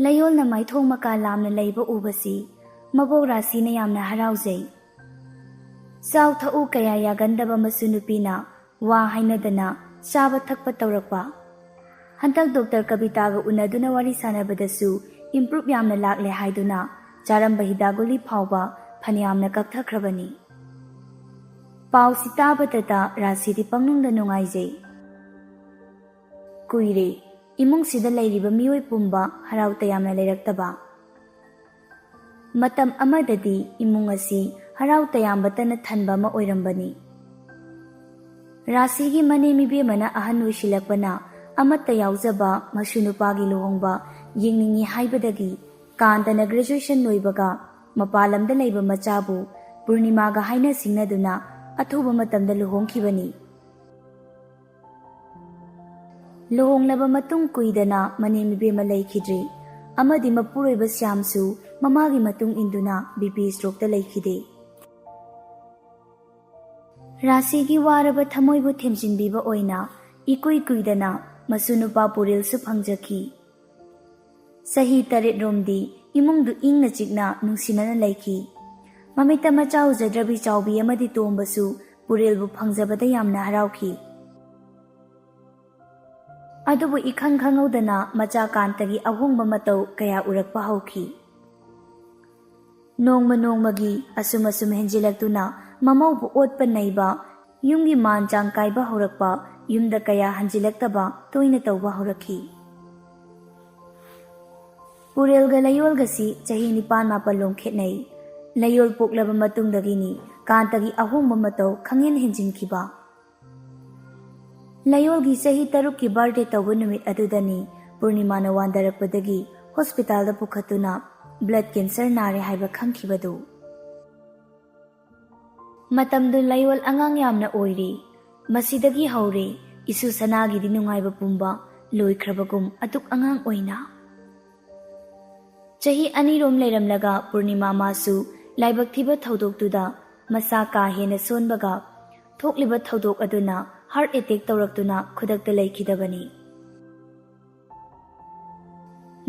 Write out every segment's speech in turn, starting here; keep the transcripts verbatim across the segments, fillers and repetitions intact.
ꯂꯩꯌꯣꯜꯅ ꯃꯥꯏꯊꯣꯡ ꯃꯀꯥ ꯂꯥꯝꯅ ꯂꯩꯕ ꯎꯕꯁꯤ ꯃꯕꯣꯛ ꯔꯥꯁꯤꯅ ꯌꯥꯝꯅ ꯍꯔꯥꯎꯖꯩ꯫ ꯆꯥꯎ ꯊꯛꯎ ꯀꯌꯥ ꯌꯥꯒꯟꯗꯕ ꯃꯁꯨ ꯅꯨꯄꯤꯅ ꯋꯥ ꯍꯥꯏꯅꯗꯅ ꯆꯥꯕ ꯊꯛꯄ ꯇꯧꯔꯛꯄ꯫ ꯍꯟꯗꯛ ꯗꯣꯛꯇꯔ ꯀꯕꯤꯇꯥꯒ ꯎꯅꯗꯨꯅ ꯋꯥꯔꯤ ꯁꯥꯟꯅꯕꯗꯁꯨ ꯏꯝꯄ꯭ꯔꯨꯞ ꯌꯥꯝꯅ ꯂꯥꯛꯂꯦ ꯍꯥꯏꯗꯨꯅ ꯆꯥꯔꯝꯕ ꯍꯤꯗꯥꯛ ꯒꯨꯂꯤ ꯐꯥꯎꯕ ꯐꯅꯌꯥꯝꯅ ꯀꯛꯊꯈ꯭ꯔꯕꯅꯤ꯫ ꯄꯥꯎꯁꯤ ꯇꯥꯕꯗꯇ ꯔꯥꯁꯤꯗꯤ ꯄꯪꯅꯨꯡꯗ ꯅꯨꯡꯉꯥꯏꯖꯩ꯫ ꯀꯨꯏꯔꯦ ꯏꯃꯨꯡꯁꯤꯗ ꯂꯩꯔꯤꯕ ꯃꯤꯑꯣꯏ ꯄꯨꯝꯕ ꯍꯔꯥꯎ ꯇꯌꯥꯝꯅ ꯂꯩꯔꯛꯇꯕ꯫ ꯃꯇꯝ ꯑꯃꯗꯗꯤ ꯏꯃꯨꯡ ꯑꯁꯤ ꯍꯔꯥꯎ ꯇꯌꯥꯝꯕꯇꯅ ꯊꯟꯕ ꯑꯃ ꯑꯣꯏꯔꯝꯕꯅꯤ꯫ ꯔꯥꯁꯤꯒꯤ ꯃꯅꯦꯝ ꯏꯕꯦꯝꯃꯅ ꯑꯍꯟ ꯑꯣꯏꯁꯤꯜꯂꯛꯄꯅ ꯑꯃꯠꯇ ꯌꯥꯎꯖꯕ ꯃꯁꯨ ꯅꯨꯄꯥꯒꯤ ꯂꯨꯍꯣꯡꯕ ꯌꯦꯡꯅꯤꯡꯏ ꯍꯥꯏꯕꯗꯒꯤ ꯀꯥꯟꯇꯅ ꯒ꯭ꯔꯦꯖꯨꯑꯦꯁꯟ ꯂꯣꯏꯕꯒ ꯃꯄꯥꯟ ꯂꯝꯗ ꯂꯩꯕ ꯃꯆꯥꯕꯨ ꯄꯨꯔꯅꯤꯃꯥꯒ ꯍꯥꯏꯅ ꯁꯤꯡꯅꯗꯨꯅ ꯑꯊꯨꯕ ꯃꯇꯝꯗ ꯂꯨꯍꯣꯡꯈꯤꯕꯅꯤ꯫ ꯂꯨꯍꯣꯡꯂꯕ ꯃꯇꯨꯡ ꯀꯨꯏꯗꯅ ꯃꯅꯦꯝ ꯏꯕꯦꯝꯃ ꯂꯩꯈꯤꯗ꯭ꯔꯤ, ꯑꯃꯗꯤ ꯃꯄꯨꯔꯣꯏꯕ ꯁ꯭ꯌꯥꯝꯁꯨ ꯃꯃꯥꯒꯤ ꯃꯇꯨꯡ ꯏꯟꯗꯨꯅ ꯕꯤ ꯄꯤ ꯁ꯭ꯇ꯭ꯔꯣꯛꯇ ꯂꯩꯈꯤꯗꯦ꯫ ꯔꯥꯁꯤꯒꯤ ꯋꯥꯔꯕ ꯊꯃꯣꯏꯕꯨ ꯊꯦꯝꯖꯤꯟꯕꯤꯕ ꯑꯣꯏꯅ ꯏꯀꯨꯏ ꯀꯨꯏꯗꯅ ꯃꯁꯨ ꯅꯨꯄꯥ ꯄꯨꯔꯦꯜꯁꯨ ꯐꯪꯖꯈꯤ꯫ ꯆꯍꯤ ꯇꯔꯦꯠ ꯔꯣꯝꯗꯤ ꯏꯃꯨꯡꯗꯨ ꯏꯪꯅ ꯆꯤꯛꯅ ꯅꯨꯡꯁꯤꯅꯅ ꯂꯩꯈꯤ꯫ ꯃꯃꯤꯠꯇ ꯃꯆꯥ ꯎꯖꯗ꯭ꯔꯕꯤ ꯆꯥꯎꯕꯤ ꯑꯃꯗꯤ ꯇꯣꯝꯕꯁꯨ ꯄꯨꯔꯦꯜꯕꯨ ꯐꯪꯖꯕꯗ ꯌꯥꯝꯅ ꯍꯔꯥꯎꯈꯤ꯫ ꯑꯗꯨꯕꯨ ꯏꯈꯪ ꯈꯪꯍꯧꯗꯅ ꯃꯆꯥ ꯀꯥꯟꯇꯒꯤ ꯑꯍꯣꯡꯕ ꯃꯇꯧ ꯀꯌꯥ ꯎꯔꯛꯄ ꯍꯧꯈꯤ꯫ ꯅꯣꯡꯃ ꯅꯣꯡꯃꯒꯤ ꯑꯁꯨꯝ ꯑꯁꯨꯝ ꯍꯦꯟꯖꯤꯜꯂꯛꯇꯨꯅ ꯃꯃꯧꯕꯨ ꯑꯣꯠꯄ ꯅꯩꯕ, ꯌꯨꯝꯒꯤ ꯃꯥꯟ ꯆꯥꯡ ꯀꯥꯏꯕ ꯍꯧꯔꯛꯄ, ꯌꯨꯝꯗ ꯀꯌꯥ ꯍꯟꯖꯤꯜꯂꯛꯇꯕ ꯇꯣꯏꯅ ꯇꯧꯕ ꯍꯧꯔꯛꯈꯤ꯫ ꯄꯨꯔꯦꯜꯒ ꯂꯩꯌꯣꯜꯒꯁꯤ ꯆꯍꯤ ꯅꯤꯄꯥꯟ ꯃꯥꯄꯜ ꯂꯣꯝ ꯈꯦꯠꯅꯩ꯫ ꯂꯩꯌꯣꯜ ꯄꯣꯛꯂꯕ ꯃꯇꯨꯡꯗꯒꯤꯅꯤ ꯀꯥꯟꯇꯒꯤ ꯑꯍꯣꯡꯕ ꯃꯇꯧ ꯈꯪꯍꯦꯟ ꯍꯦꯟꯖꯤꯟꯈꯤꯕ꯫ ꯂꯩꯌꯣꯜꯒꯤ ꯆꯍꯤ ꯇꯔꯨꯛꯀꯤ ꯕꯥꯔꯗꯦ ꯇꯧꯕ ꯅꯨꯃꯤꯠ ꯑꯗꯨꯗꯅꯤ ꯄꯨꯔꯅꯤꯃꯥꯅ ꯋꯥꯟꯗꯔꯛꯄꯗꯒꯤ ꯍꯣꯁꯄꯤꯇꯥꯜꯗ ꯄꯨꯈꯠꯇꯨꯅ ꯕ꯭ꯂꯗ ꯀꯦꯟꯁꯔ ꯅꯥꯔꯦ ꯍꯥꯏꯕ ꯈꯪꯈꯤꯕꯗꯨ꯫ ꯃꯇꯝꯗꯨ ꯂꯩꯌꯣꯜ ꯑꯉꯥꯡ ꯌꯥꯝꯅ ꯑꯣꯏꯔꯤ꯫ ꯃꯁꯤꯗꯒꯤ ꯍꯧꯔꯦ ꯏꯁꯨ ꯁꯅꯥꯒꯤꯗꯤ ꯅꯨꯡꯉꯥꯏꯕ ꯄꯨꯝꯕ, ꯂꯣꯏꯈ꯭ꯔꯕꯒꯨꯝ ꯑꯗꯨꯛ ꯑꯉꯥꯡ ꯑꯣꯏꯅ꯫ ꯆꯍꯤ ꯑꯅꯤꯔꯣꯝ ꯂꯩꯔꯝꯂꯒ ꯄꯨꯔꯅꯤꯃꯥ ꯃꯥꯁꯨ ꯂꯥꯏꯕꯛ ꯊꯤꯕ ꯊꯧꯗꯣꯛꯇꯨꯗ ꯃꯁꯥ ꯀꯥ ꯍꯦꯟꯅ ꯁꯣꯟꯕꯒ ꯊꯣꯛꯂꯤꯕ ꯊꯧꯗꯣꯛ ꯑꯗꯨꯅ ꯍꯥꯔꯠ ꯑꯦꯇꯦꯛ ꯇꯧꯔꯛꯇꯨꯅ ꯈꯨꯗꯛꯇ ꯂꯩꯈꯤꯗꯕꯅꯤ꯫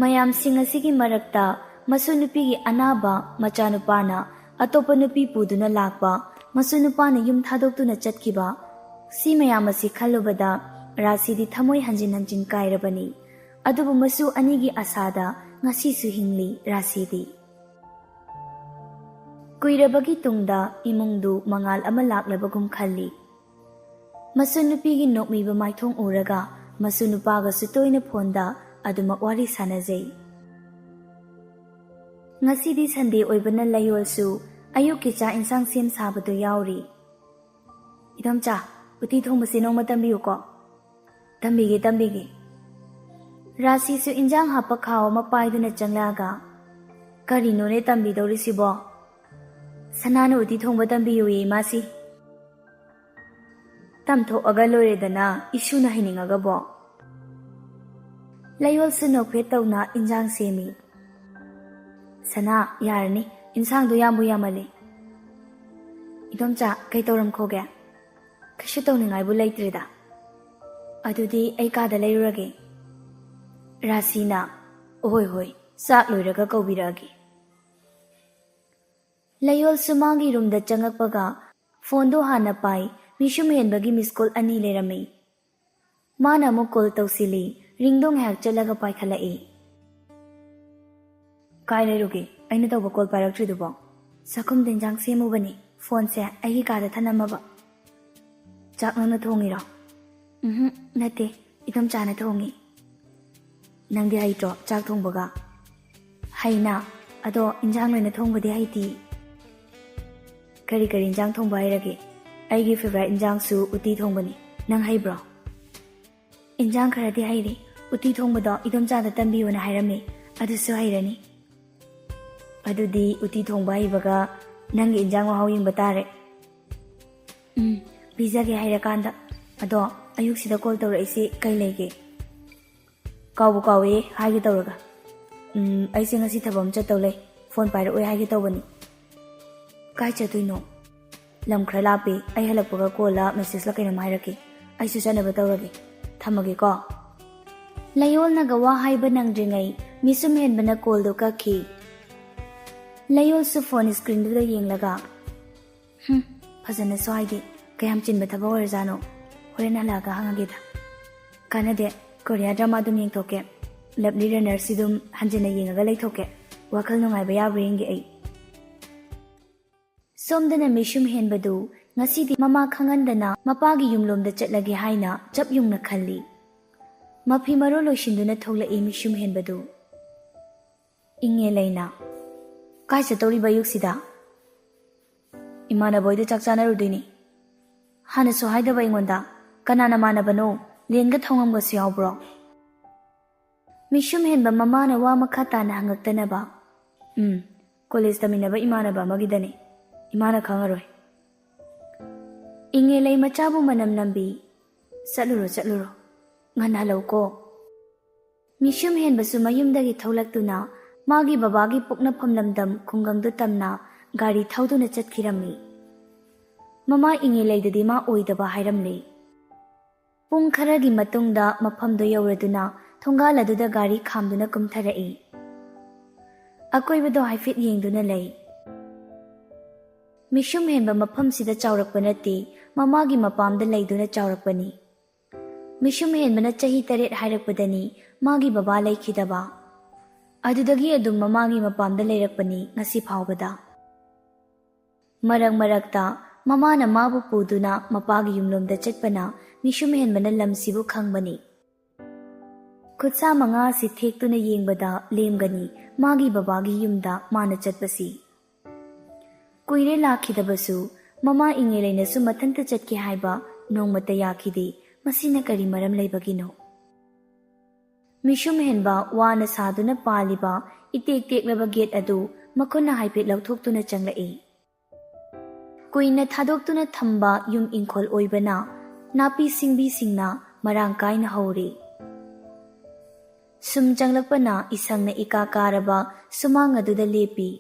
ꯃꯌꯥꯝꯁꯤꯡ ꯑꯁꯤꯒꯤ ꯃꯔꯛꯇ ꯃꯁꯨ ꯅꯨꯄꯤꯒꯤ ꯑꯅꯥꯕ ꯃꯆꯥꯅꯨꯄꯥꯅ ꯑꯇꯣꯞꯄ ꯅꯨꯄꯤ ꯄꯨꯗꯨꯅ ꯂꯥꯛꯄ, ꯃꯁꯨ ꯅꯨꯄꯥꯅ ꯌꯨꯝ ꯊꯥꯗꯣꯛꯇꯨꯅ ꯆꯠꯈꯤꯕ, ꯁꯤ ꯃꯌꯥꯝ ꯑꯁꯤ ꯈꯜꯂꯨꯕꯗ ꯔꯥꯁꯤꯗꯤ ꯊꯃꯣꯏ ꯍꯟꯖꯤꯟ ꯍꯟꯖꯤꯟ ꯀꯥꯏꯔꯕꯅꯤ꯫ ꯑꯗꯨꯕꯨ ꯃꯁꯨ ꯑꯅꯤꯒꯤ ꯑꯁꯥꯗ ꯉꯁꯤꯁꯨ ꯍꯤꯡꯂꯤ ꯔꯥꯁꯤꯗꯤ꯫ ꯀꯨꯏꯔꯕꯒꯤ ꯇꯨꯡꯗ ꯏꯃꯨꯡꯗꯨ ꯃꯉꯥꯜ ꯑꯃ ꯂꯥꯛꯂꯕꯒꯨꯝ ꯈꯜꯂꯤ꯫ ꯃꯁꯨ ꯅꯨꯄꯤꯒꯤ ꯅꯣꯛꯃꯤꯕ ꯃꯥꯏꯊꯣꯡ ꯎꯔꯒ ꯃꯁꯨ ꯅꯨꯄꯥꯒꯁꯨ ꯇꯣꯏꯅ ꯐꯣꯟꯗ ꯑꯗꯨꯃꯛ ꯋꯥꯔꯤ ꯁꯥꯟꯅꯖꯩ꯫ ꯉꯁꯤꯗꯤ ꯁꯟꯗꯦ ꯑꯣꯏꯕꯅ ꯂꯩꯌꯣꯜꯁꯨ ꯑꯌꯨꯛꯀꯤ ꯆꯥꯛ ꯏꯟꯁꯥꯡ ꯁꯦꯝ ꯁꯥꯕꯗꯨ ꯌꯥꯎꯔꯤ꯫ "ꯏꯗꯣꯝꯆꯥ, ꯎꯇꯤ ꯊꯣꯡꯕꯁꯤ ꯅꯣꯡꯃ ꯇꯝꯕꯤꯌꯨꯀꯣ꯫" "ꯇꯝꯕꯤꯒꯦ, ꯇꯝꯕꯤꯒꯦ꯫" ꯔꯥꯁꯤꯁꯨ ꯏꯟꯖꯥꯡ ꯍꯥꯞꯄ ꯈꯥꯎ ꯑꯃ ꯄꯥꯏꯗꯨꯅ ꯆꯪꯂꯛꯑꯒ, "ꯀꯔꯤꯅꯣꯅꯦ ꯇꯝꯕꯤꯗꯧꯔꯤꯁꯤꯕꯣ? ꯁꯅꯥꯅ ꯎꯇꯤ ꯊꯣꯡꯕ ꯇꯝꯕꯤꯌꯨꯌꯦ ꯏꯃꯥꯁꯤ꯫" "ꯇꯝꯊꯣꯛꯑꯒ ꯂꯣꯏꯔꯦꯗꯅ, ꯏꯁꯨꯅ ꯍꯩꯅꯤꯡꯉꯒꯕꯣ꯫" ꯂꯩꯌꯣꯜꯁꯨ ꯅꯣꯛꯐꯦꯠ ꯇꯧꯅ ꯏꯟꯖꯥꯡ ꯁꯦꯝꯃꯤ꯫ "ꯁꯅꯥ, ꯌꯥꯔꯅꯤ, ꯏꯟꯁꯥꯡꯗꯣ ꯌꯥꯝꯕꯨ ꯌꯥꯝꯃꯜꯂꯦ꯫" "ꯏꯗꯣꯝꯆꯥ, ꯀꯩ ꯇꯧꯔꯝꯈꯣꯒꯦ?" "ꯀꯩꯁꯨ ꯇꯧꯅꯤꯡꯉꯥꯏꯕꯨ ꯂꯩꯇ꯭ꯔꯦꯗ꯫ ꯑꯗꯨꯗꯤ ꯑꯩ ꯀꯥꯗ ꯂꯩꯔꯨꯔꯒꯦ꯫" ꯔꯥꯁꯤꯅ, "ꯍꯣꯏ, ꯍꯣꯏ, ꯆꯥꯛ ꯂꯣꯏꯔꯒ ꯀꯧꯕꯤꯔꯛꯑꯒꯦ꯫" ꯂꯩꯌꯣꯜꯁꯨ ꯃꯥꯒꯤ ꯔꯨꯝꯗ ꯆꯪꯉꯛꯄꯒ ꯐꯣꯟꯗꯣ ꯍꯥꯟꯅ ꯄꯥꯏ꯫ ꯃꯤꯁꯨꯝ ꯍꯦꯟꯕꯒꯤ ꯃꯤꯁ ꯀꯣꯜ ꯑꯅꯤ ꯂꯩꯔꯝꯃꯤ꯫ ꯃꯥꯅ ꯑꯃꯨꯛ ꯀꯣꯜ ꯇꯧꯁꯤꯜꯂꯤ꯫ ꯔꯤꯡꯗꯣ ꯉꯥꯏꯍꯥꯛ ꯆꯠꯂꯒ ꯄꯥꯏꯈꯠꯂꯛꯏ꯫ "ꯀꯥꯏ ꯂꯩꯔꯨꯒꯦ? ꯑꯩꯅ ꯇꯧꯕ ꯀꯣꯜ ꯄꯥꯏꯔꯛꯇ꯭ꯔꯤꯗꯨꯕꯣ?" "ꯆꯥꯛꯈꯨꯝꯗ ꯏꯟꯖꯥꯡ ꯁꯦꯝꯃꯨꯕꯅꯤ, ꯐꯣꯟꯁꯦ ꯑꯩꯒꯤ ꯀꯥꯗ ꯊꯅꯝꯃꯕ꯫" "ꯆꯥꯛ ꯅꯪꯅ ꯊꯣꯡꯉꯤꯔꯣ?" "ꯎꯝꯍꯨꯝ, ꯅꯠꯇꯦ, ꯏꯗꯣꯝꯆꯥꯅ ꯊꯣꯡꯉꯤ꯫" "ꯅꯪꯗꯤ ꯍꯩꯇ꯭ꯔꯣ ꯆꯥꯛ ꯊꯣꯡꯕꯒ?" "ꯍꯩꯅ, ꯑꯗꯣ ꯏꯟꯖꯥꯡ ꯂꯣꯏꯅ ꯊꯣꯡꯕꯗꯤ ꯍꯩꯇꯦ꯫" "ꯀꯔꯤ ꯀꯔꯤ ꯏꯟꯖꯥꯡ ꯊꯣꯡꯕ ꯍꯩꯔꯒꯦ?" "ꯑꯩꯒꯤ ꯐꯦꯚꯔꯥꯏꯠ ꯏꯟꯖꯥꯡꯁꯨ ꯎꯇꯤ ꯊꯣꯡꯕꯅꯤ꯫ ꯅꯪ ꯍꯩꯕ꯭ꯔꯣ?" "ꯏꯟꯖꯥꯡ ꯈꯔꯗꯤ ꯍꯩꯔꯦ꯫ ꯎꯇꯤ ꯊꯣꯡꯕꯗꯣ ꯏꯗꯣꯝꯆꯥꯗ ꯇꯝꯕꯤꯌꯨꯅ ꯍꯥꯏꯔꯝꯃꯦ, ꯑꯗꯨꯁꯨ ꯍꯩꯔꯅꯤ꯫" "ꯑꯗꯨꯗꯤ ꯎꯇꯤ ꯊꯣꯡꯕ ꯍꯩꯕꯒ ꯅꯪꯒꯤ ꯏꯟꯖꯥꯡ ꯃꯍꯥꯎ ꯌꯦꯡꯕ ꯇꯥꯔꯦ꯫" "ꯎꯝ, ꯄꯤꯖꯒꯦ ꯍꯩꯔꯀꯥꯟꯗ꯫ ꯑꯗꯣ ꯑꯌꯨꯛꯁꯤꯗ ꯀꯣꯜ ꯇꯧꯔꯛꯏꯁꯤ ꯀꯩ ꯂꯩꯒꯦ?" "ꯀꯥꯎꯕꯨ ꯀꯥꯎꯋꯦ ꯍꯥꯏꯒꯦ ꯇꯧꯔꯒ꯫ ꯎꯝ, ꯑꯩꯁꯦ ꯉꯁꯤ ꯊꯕꯛ ꯑꯃ ꯆꯠꯇꯧ ꯂꯩ꯫ ꯐꯣꯟ ꯄꯥꯏꯔꯛꯑꯣꯏ ꯍꯥꯏꯒꯦ ꯇꯧꯕꯅꯤ꯫" "ꯀꯥꯏ ꯆꯠꯇꯣꯏꯅꯣ?" "ꯂꯝ ꯈꯔ ꯂꯥꯞꯄꯤ꯫ ꯑꯩ ꯍꯜꯂꯛꯄꯒ ꯀꯣꯜꯂ ꯃꯦꯁꯦꯖꯂ ꯀꯩꯅꯣꯝ ꯍꯥꯏꯔꯛꯀꯦ꯫ ꯑꯩꯁꯨ ꯆꯠꯅꯕ ꯇꯧꯔꯒꯦ꯫ ꯊꯝꯃꯒꯦꯀꯣ꯫" ꯂꯩꯌꯣꯜꯅꯒ ꯋꯥ ꯍꯥꯏꯕ ꯅꯪꯗ꯭ꯔꯤꯉꯩ ꯃꯤꯁꯨꯝ ꯍꯦꯟꯕꯅ ꯀꯣꯜꯗꯨ ꯀꯛꯈꯤ꯫ ꯂꯩꯌꯣꯜꯁꯨ ꯐꯣꯟ ꯁ꯭ꯀ꯭ꯔꯤꯟꯗꯨꯗ ꯌꯦꯡꯂꯒ, "ꯍꯨꯝ, ꯐꯖꯅꯁꯨ ꯍꯥꯏꯗꯦ, ꯀꯌꯥꯝ ꯆꯤꯟꯕ ꯊꯕꯛ ꯑꯣꯏꯔꯖꯥꯠꯅꯣ? ꯍꯣꯔꯦꯟ ꯍꯜꯂꯛꯑꯒ ꯍꯪꯉꯒꯦꯗ꯫ ꯀꯥꯟꯅꯗꯦ, ꯀꯣꯔꯤꯌꯥ ꯗ꯭ꯔꯃꯥ ꯑꯗꯨꯝ ꯌꯦꯡꯊꯣꯛꯀꯦ꯫ ꯂꯚꯂꯤ ꯔꯟꯅꯔꯁꯤ ꯑꯗꯨꯝ ꯍꯟꯖꯤꯟꯅ ꯌꯦꯡꯉꯒ ꯂꯩꯊꯣꯛꯀꯦ꯫ ꯋꯥꯈꯜ ꯅꯨꯡꯉꯥꯏꯕ ꯌꯥꯕ꯭ꯔꯥ ꯌꯦꯡꯒꯦ ꯑꯩ꯫" ꯁꯣꯝꯗꯅ ꯃꯤꯁꯨꯝ ꯍꯦꯟꯕꯗꯨ ꯉꯁꯤꯗꯤ ꯃꯃꯥ ꯈꯪꯍꯟꯗꯅ ꯃꯄꯥꯒꯤ ꯌꯨꯝꯂꯣꯝꯗ ꯆꯠꯂꯒꯦ ꯍꯥꯏꯅ ꯆꯞ ꯌꯨꯡꯅ ꯈꯜꯂꯤ꯫ ꯃꯐꯤ ꯃꯔꯣꯜ ꯂꯣꯏꯁꯤꯟꯗꯨꯅ ꯊꯣꯛꯂꯛꯏ ꯃꯤꯁꯨꯝ ꯍꯦꯟꯕꯗꯨ꯫ ꯏꯪꯉꯦ ꯂꯩꯅ, "ꯀꯥꯏ ꯆꯠꯇꯧꯔꯤꯕ ꯑꯌꯨꯛꯁꯤꯗ?" "ꯏꯃꯥꯟꯅꯕ ꯍꯣꯏꯗ ꯆꯥꯛ ꯆꯥꯅꯔꯨꯗꯣꯏꯅꯤ꯫ ꯍꯥꯟꯅꯁꯨ ꯍꯥꯏꯗꯕ ꯑꯩꯉꯣꯟꯗ꯫ ꯀꯅꯥ ꯅꯃꯥꯟꯅꯕꯅꯣ? ꯂꯦꯟꯒ ꯊꯧꯉꯝꯒꯁꯨ ꯌꯥꯎꯕ꯭ꯔꯣ?" ꯃꯤꯁꯨꯝ ꯍꯦꯟꯕ ꯃꯃꯥꯅ ꯋꯥ ꯃꯈꯥ ꯇꯥꯅ ꯍꯪꯉꯛꯇꯅꯕ꯫ "ꯎꯝ, ꯀꯣꯂꯦꯖ ꯇꯝꯃꯤꯟꯅꯕ ꯏꯃꯥꯟꯅꯕ ꯑꯃꯒꯤꯗꯅꯤ꯫ ꯏꯃꯥꯅ ꯈꯪꯉꯔꯣꯏ꯫" ꯏꯪꯉꯦ ꯂꯩ ꯃꯆꯥꯕꯨ ꯃꯅꯝ ꯅꯝꯕꯤ꯫ "ꯆꯠꯂꯨꯔꯣ, ꯆꯠꯂꯨꯔꯣ꯫ ꯉꯟꯅ ꯍꯜꯂꯛꯎꯀꯣ꯫" ꯃꯤꯁꯨꯝ ꯍꯦꯟꯕꯁꯨ ꯃꯌꯨꯝꯗꯒꯤ ꯊꯣꯛꯂꯛꯇꯨꯅ ꯃꯥꯒꯤ ꯕꯕꯥꯒꯤ ꯄꯣꯛꯅꯐꯝ ꯂꯝꯗꯝ ꯈꯨꯡꯒꯪꯗꯨ ꯇꯝꯅ ꯒꯥꯔꯤ ꯊꯧꯗꯨꯅ ꯆꯠꯈꯤꯔꯝꯃꯤ꯫ ꯃꯃꯥ ꯏꯪꯉꯦ ꯂꯩꯗꯗꯤ ꯃꯥ ꯑꯣꯏꯗꯕ ꯍꯥꯏꯔꯝꯂꯦ꯫ ꯄꯨꯡ ꯈꯔꯒꯤ ꯃꯇꯨꯡꯗ ꯃꯐꯝꯗꯨ ꯌꯧꯔꯗꯨꯅ ꯊꯣꯡꯒꯥꯜ ꯑꯗꯨꯗ ꯒꯥꯔꯤ ꯈꯥꯝꯗꯨꯅ ꯀꯨꯝꯊꯔꯛꯏ꯫ ꯑꯀꯣꯏꯕꯗꯣ ꯍꯥꯏꯐꯦꯠ ꯌꯦꯡꯗꯨꯅ ꯂꯩ꯫ ꯃꯤꯁꯨꯝ ꯍꯦꯟꯕ ꯃꯐꯝꯁꯤꯗ ꯆꯥꯎꯔꯛꯄ ꯅꯠꯇꯦ, ꯃꯃꯥꯒꯤ ꯃꯄꯥꯝꯗ ꯂꯩꯗꯨꯅ ꯆꯥꯎꯔꯛꯄꯅꯤ꯫ ꯃꯤꯁꯨꯝ ꯍꯦꯟꯕꯅ ꯆꯍꯤ ꯇꯔꯦꯠ ꯍꯥꯏꯔꯛꯄꯗꯅꯤ ꯃꯥꯒꯤ ꯕꯕꯥ ꯂꯩꯈꯤꯗꯕ꯫ ꯑꯗꯨꯗꯒꯤ ꯑꯗꯨꯝ ꯃꯃꯥꯒꯤ ꯃꯄꯥꯝꯗ ꯂꯩꯔꯛꯄꯅꯤ ꯉꯁꯤ ꯐꯥꯎꯕꯗ꯫ ꯃꯔꯛ ꯃꯔꯛꯇ ꯃꯃꯥꯅ ꯃꯥꯕꯨ ꯄꯨꯗꯨꯅ ꯃꯄꯥꯒꯤ ꯌꯨꯝꯂꯣꯝꯗ ꯆꯠꯄꯅ ꯃꯤꯁꯨꯝ ꯍꯦꯟꯕꯅ ꯂꯝꯁꯤꯕꯨ ꯈꯪꯕꯅꯤ꯫ ꯈꯨꯠꯁꯥ ꯃꯉꯥ ꯑꯁꯤ ꯊꯦꯛꯇꯨꯅ ꯌꯦꯡꯕꯗ ꯂꯦꯝꯒꯅꯤ ꯃꯥꯒꯤ ꯕꯕꯥꯒꯤ ꯌꯨꯝꯗ ꯃꯥꯅ ꯆꯠꯄꯁꯤ꯫ ꯀꯨꯏꯔꯦ ꯂꯥꯛꯈꯤꯗꯕꯁꯨ, ꯃꯃꯥ ꯏꯪꯉꯦ ꯂꯩꯅꯁꯨ ꯃꯊꯟꯇ ꯆꯠꯀꯦ ꯍꯥꯏꯕ ꯅꯣꯡꯃꯇ ꯌꯥꯈꯤꯗꯦ꯫ ꯃꯁꯤꯅ ꯀꯔꯤ ꯃꯔꯝ ꯂꯩꯕꯒꯤꯅꯣ? ꯃꯤꯁꯨꯝ ꯍꯦꯟꯕ ꯋꯥꯅ ꯁꯥꯗꯨꯅ ꯄꯥꯜꯂꯤꯕ ꯏꯇꯦꯛ ꯇꯦꯛꯂꯕ ꯒꯦꯠ ꯑꯗꯨ ꯃꯈꯨꯠꯅ ꯍꯥꯏꯐꯦꯠ ꯂꯧꯊꯣꯛꯇꯨꯅ ꯆꯪꯂꯛꯏ꯫ ꯀꯨꯏꯅ ꯊꯥꯗꯣꯛꯇꯨꯅ ꯊꯝꯕ ꯌꯨꯝ ꯏꯪꯈꯣꯜ ꯑꯣꯏꯕꯅ ꯅꯥꯄꯤ ꯁꯤꯡꯕꯤꯁꯤꯡꯅ ꯃꯔꯥꯡ ꯀꯥꯏꯅ ꯍꯧꯔꯤ꯫ ꯁꯨꯝ ꯆꯪꯂꯛꯄꯅ ꯏꯁꯪꯅ ꯏꯀꯥ ꯀꯥꯔꯕ ꯁꯨꯃꯥꯡ ꯑꯗꯨꯗ ꯂꯦꯞꯄꯤ꯫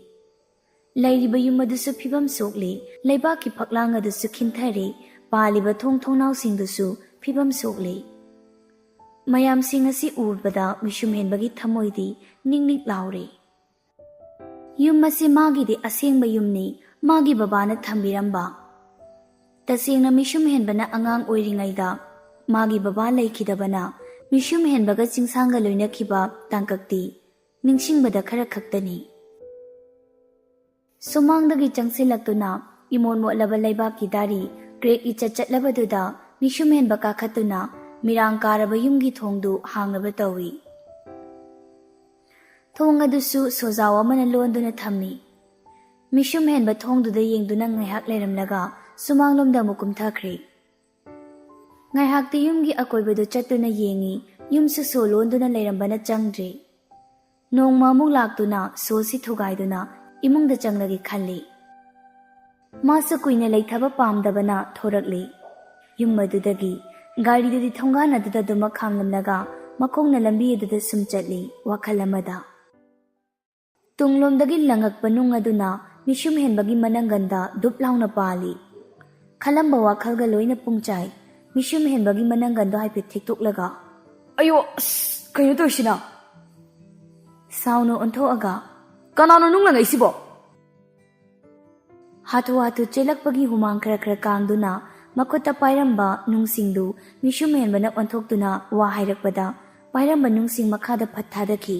ꯂꯩꯔꯤꯕ ꯌꯨꯝ ꯑꯗꯨꯁꯨ ꯐꯤꯕꯝ ꯁꯣꯛꯂꯤ, ꯂꯩꯕꯥꯛꯀꯤ ꯐꯛꯂꯥꯡ ꯑꯗꯨꯁꯨ ꯈꯤꯟꯊꯔꯦ, ꯄꯥꯜꯂꯤꯕ ꯊꯣꯡ ꯊꯣꯡꯅꯥꯎꯁꯤꯡꯗꯨꯁꯨ ꯐꯤꯕꯝ ꯁꯣꯛꯂꯤ꯫ ꯃꯌꯥꯝꯁꯤꯡ ꯑꯁꯤ ꯎꯕꯗ ꯃꯤꯁꯨꯝ ꯍꯦꯟꯕꯒꯤ ꯊꯃꯣꯏꯗꯤ ꯅꯤꯛ ꯅꯤꯛ ꯂꯥꯎꯔꯦ꯫ ꯌꯨꯝ ꯑꯁꯤ ꯃꯥꯒꯤꯗꯤ ꯑꯁꯦꯡꯕ ꯌꯨꯝꯅꯤ, ꯃꯥꯒꯤ ꯕꯕꯥꯅ ꯊꯝꯕꯤꯔꯝꯕ꯫ ꯇꯁꯦꯡꯅ ꯃꯤꯁꯨꯝ ꯍꯦꯟꯕꯅ ꯑꯉꯥꯡ ꯑꯣꯏꯔꯤꯉꯩꯗ ꯃꯥꯒꯤ ꯕꯕꯥ ꯂꯩꯈꯤꯗꯕꯅ ꯃꯤꯁꯨꯝ ꯍꯦꯟꯕꯒ ꯆꯤꯡꯁꯥꯡꯒ ꯂꯣꯏꯅꯈꯤꯕ ꯇꯥꯡꯀꯛꯇꯤ ꯅꯤꯡꯁꯤꯡꯕꯗ ꯈꯔ ꯈꯛꯇꯅꯤ꯫ ꯁꯨꯃꯥꯡꯗꯒꯤ ꯆꯪꯁꯤꯜꯂꯛꯇꯨꯅ ꯏꯃꯣꯠ ꯃꯣꯠꯂꯕ ꯂꯩꯕꯥꯛꯀꯤ ꯗꯥꯔꯤ ꯀ꯭ꯔꯦꯛ ꯏꯆꯠ ꯆꯠꯂꯕꯗꯨꯗ ꯃꯤꯁꯨꯝ ꯍꯦꯟꯕ ꯀꯥꯈꯠꯇꯨꯅ ꯃꯤꯔꯥꯡ ꯀꯥꯔꯕ ꯌꯨꯝꯒꯤ ꯊꯣꯡꯗꯨ ꯍꯥꯡꯅꯕ ꯇꯧꯏ꯫ ꯊꯣꯡ ꯑꯗꯨꯁꯨ ꯁꯣꯖꯥꯎ ꯑꯃꯅ ꯂꯣꯟꯗꯨꯅ ꯊꯝꯃꯤ꯫ ꯃꯤꯁꯨꯝ ꯍꯦꯟꯕ ꯊꯣꯡꯗꯨꯗ ꯌꯦꯡꯗꯨꯅ ꯉꯥꯏꯍꯥꯛ ꯂꯩꯔꯝꯂꯒ ꯁꯨꯃꯥꯡꯂꯣꯝꯗ ꯑꯃꯨꯛ ꯀꯨꯝꯊꯈ꯭ꯔꯦ꯫ ꯉꯥꯏꯍꯥꯛꯇꯤ ꯌꯨꯝꯒꯤ ꯑꯀꯣꯏꯕꯗꯨ ꯆꯠꯇꯨꯅ ꯌꯦꯡꯉꯤ, ꯌꯨꯝꯁꯨ ꯁꯣ ꯂꯣꯟꯗꯨꯅ ꯂꯩꯔꯝꯕꯅ ꯆꯪꯗ꯭ꯔꯤ꯫ ꯅꯣꯡꯃ ꯑꯃꯨꯛ ꯂꯥꯛꯇꯨꯅ ꯁꯣꯁꯤ ꯊꯨꯒꯥꯏꯗꯨꯅ ꯏꯃꯨꯡꯗ ꯆꯪꯂꯒꯦ ꯈꯜꯂꯤ꯫ ꯃꯥꯁꯨ ꯀꯨꯏꯅ ꯂꯩꯊꯕ ꯄꯥꯝꯗꯕꯅ ꯊꯣꯔꯛꯂꯤ꯫ ꯌꯨꯝ ꯑꯗꯨꯗꯒꯤ ꯒꯥꯔꯤꯗꯨꯗꯤ ꯊꯣꯡꯒꯥꯟ ꯑꯗꯨꯗ ꯑꯗꯨꯃꯛ ꯈꯥꯝꯂꯝꯂꯒ ꯃꯈꯣꯡꯅ ꯂꯝꯕꯤ ꯑꯗꯨꯗ ꯁꯨꯝ ꯆꯠꯂꯤ, ꯋꯥꯈꯜ ꯑꯃꯗ꯫ ꯇꯨꯡꯂꯣꯝꯗꯒꯤ ꯂꯪꯉꯛꯄ ꯅꯨꯡ ꯑꯗꯨꯅ ꯃꯤꯁꯨꯝ ꯍꯦꯟꯕꯒꯤ ꯃꯅꯪꯒꯟꯗ ꯗꯨꯞ ꯂꯥꯎꯅ ꯄꯥꯜꯂꯤ꯫ ꯈꯜꯂꯝꯕ ꯋꯥꯈꯜꯒ ꯂꯣꯏꯅ ꯄꯨꯡꯆꯥꯏ꯫ ꯃꯤꯁꯨꯝ ꯍꯦꯟꯕꯒꯤ ꯃꯅꯪꯒꯟꯗꯣ ꯍꯥꯏꯐꯦꯠ ꯊꯦꯛꯇꯣꯛꯂꯒ, "ꯑꯌꯣ, ꯑꯁ, ꯀꯩꯅꯣ ꯇꯧꯔꯤꯁꯤꯅ?" ꯁꯥꯎꯅ ꯑꯣꯟꯊꯣꯛꯑꯒ, "ꯀꯅꯥꯅꯣ ꯅꯨꯡ ꯂꯪꯉꯛꯏꯁꯤꯕꯣ?" ꯍꯥꯊꯨ ꯍꯥꯊꯨ ꯆꯦꯜꯂꯛꯄꯒꯤ ꯍꯨꯃꯥꯡ ꯈꯔ ꯈꯔ ꯀꯥꯡꯗꯨꯅ ꯃꯈꯨꯠꯇ ꯄꯥꯏꯔꯝꯕ ꯅꯨꯡꯁꯤꯡꯗꯨ ꯃꯤꯁꯨꯝ ꯍꯦꯟꯕꯅ ꯑꯣꯟꯊꯣꯛꯇꯨꯅ ꯋꯥ ꯍꯥꯏꯔꯛꯄꯗ ꯄꯥꯏꯔꯝꯕ ꯅꯨꯡꯁꯤꯡ ꯃꯈꯥꯗ ꯐꯠ ꯊꯥꯗꯈꯤ꯫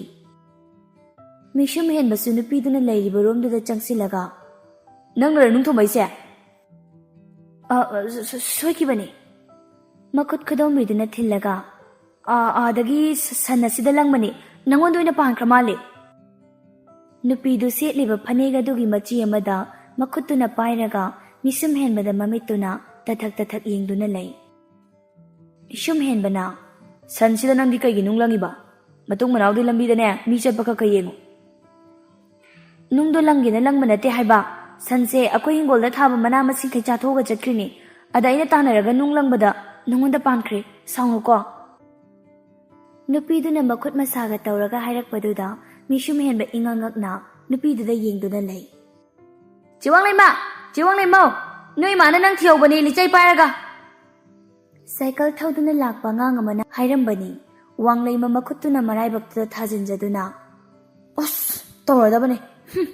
ꯃꯤꯁꯨꯝ ꯍꯦꯟꯕꯁꯨ ꯅꯨꯄꯤꯗꯨꯅ ꯂꯩꯔꯤꯕ ꯔꯣꯝꯗꯨꯗ ꯆꯪꯁꯤꯜꯂꯒ, "ꯅꯪꯅꯔ ꯅꯨꯡ ꯊꯣꯝꯕꯩꯁꯦ?" "ꯑ, ꯑ, ꯁꯣ-, ꯁꯣ-, ꯁꯣꯏꯈꯤꯕꯅꯤ꯫" ꯃꯈꯨꯠ ꯈꯨꯗꯣꯝꯕꯤꯗꯨꯅ ꯊꯤꯜꯂꯒ, "ꯑ, ꯑꯥꯗꯒꯤ ꯁ-, ꯁꯟ ꯑꯁꯤꯗ ꯂꯪꯕꯅꯤ꯫ ꯅꯪꯉꯣꯟꯗ ꯑꯣꯏꯅ ꯄꯥꯟꯈ꯭ꯔ ꯃꯥꯜꯂꯦ꯫" ꯅꯨꯄꯤꯗꯨ ꯁꯦꯠꯂꯤꯕ ꯐꯅꯦꯛ ꯑꯗꯨꯒꯤ ꯃꯆꯤ ꯑꯃꯗ ꯃꯈꯨꯠꯇꯨꯅ ꯄꯥꯏꯔꯒ ꯃꯤꯁꯨꯝ ꯍꯦꯟꯕꯗ ꯃꯃꯤꯠꯇꯨꯅ ꯇꯊꯛ ꯇꯊꯛ ꯌꯦꯡꯗꯨꯅ ꯂꯩ꯫ ꯃꯤꯁꯨꯝ ꯍꯦꯟꯕꯅ, "ꯁꯟꯁꯤꯗ ꯅꯪꯗꯤ ꯀꯩꯒꯤ ꯅꯨꯡ ꯂꯪꯉꯤꯕ? ꯃꯇꯨꯡ ꯃꯅꯥꯎꯗꯤ ꯂꯝꯕꯤꯗꯅꯦ ꯃꯤ ꯆꯠꯄ ꯈꯛ ꯈꯛ ꯌꯦꯡꯉꯨ꯫" "ꯅꯨꯡꯗꯣ ꯂꯪꯒꯦꯅ ꯂꯪꯕ ꯅꯠꯇꯦ ꯍꯥꯏꯕ꯫ ꯁꯟꯁꯦ ꯑꯩꯈꯣꯏ ꯍꯤꯡꯒꯣꯜꯗ ꯊꯥꯕ ꯃꯅꯥ ꯃꯁꯤꯡꯈꯩ ꯆꯥꯊꯣꯛꯑꯒ ꯆꯠꯈ꯭ꯔꯤꯅꯤ꯫ ꯑꯗ ꯑꯩꯅ ꯇꯥꯟꯅꯔꯒ ꯅꯨꯡ ꯂꯪꯕꯗ ꯅꯉꯣꯟꯗ ꯄꯥꯟꯈ꯭ꯔꯦ꯫ ꯁꯥꯎꯅꯨꯀꯣ꯫" ꯅꯨꯄꯤꯗꯨꯅ ꯃꯈꯨꯠ ꯃꯁꯥꯒ ꯇꯧꯔꯒ ꯍꯥꯏꯔꯛꯄꯗꯨꯗ ꯃꯤꯁꯨꯝ ꯍꯦꯟꯕ ꯏꯉꯛ ꯉꯛꯅ ꯅꯨꯄꯤꯗꯨꯗ ꯌꯦꯡꯗꯨꯅ ꯂꯩ꯫ "ꯆꯦ ꯋꯥꯡꯂꯩꯃ! ꯆꯦ ꯋꯥꯡꯂꯩꯃꯧ! ꯅꯣꯏ ꯏꯃꯥꯅ ꯅꯪ ꯊꯤꯍꯧꯕꯅꯦ ꯂꯤꯆꯩ ꯄꯥꯏꯔꯒ!" ꯁꯥꯏꯀꯜ ꯊꯧꯗꯨꯅ ꯂꯥꯛꯄ ꯑꯉꯥꯡ ꯑꯃꯅ ꯍꯥꯏꯔꯝꯕꯅꯤ, ꯋꯥꯡꯂꯩꯃ ꯃꯈꯨꯠꯇꯨꯅ ꯃꯔꯥꯏꯕꯛꯇꯨꯗ ꯊꯥꯖꯤꯟꯖꯗꯨꯅ꯫ "ꯑꯁ, ꯇꯧꯔꯗꯕꯅꯦ꯫ ꯍꯨꯝ!"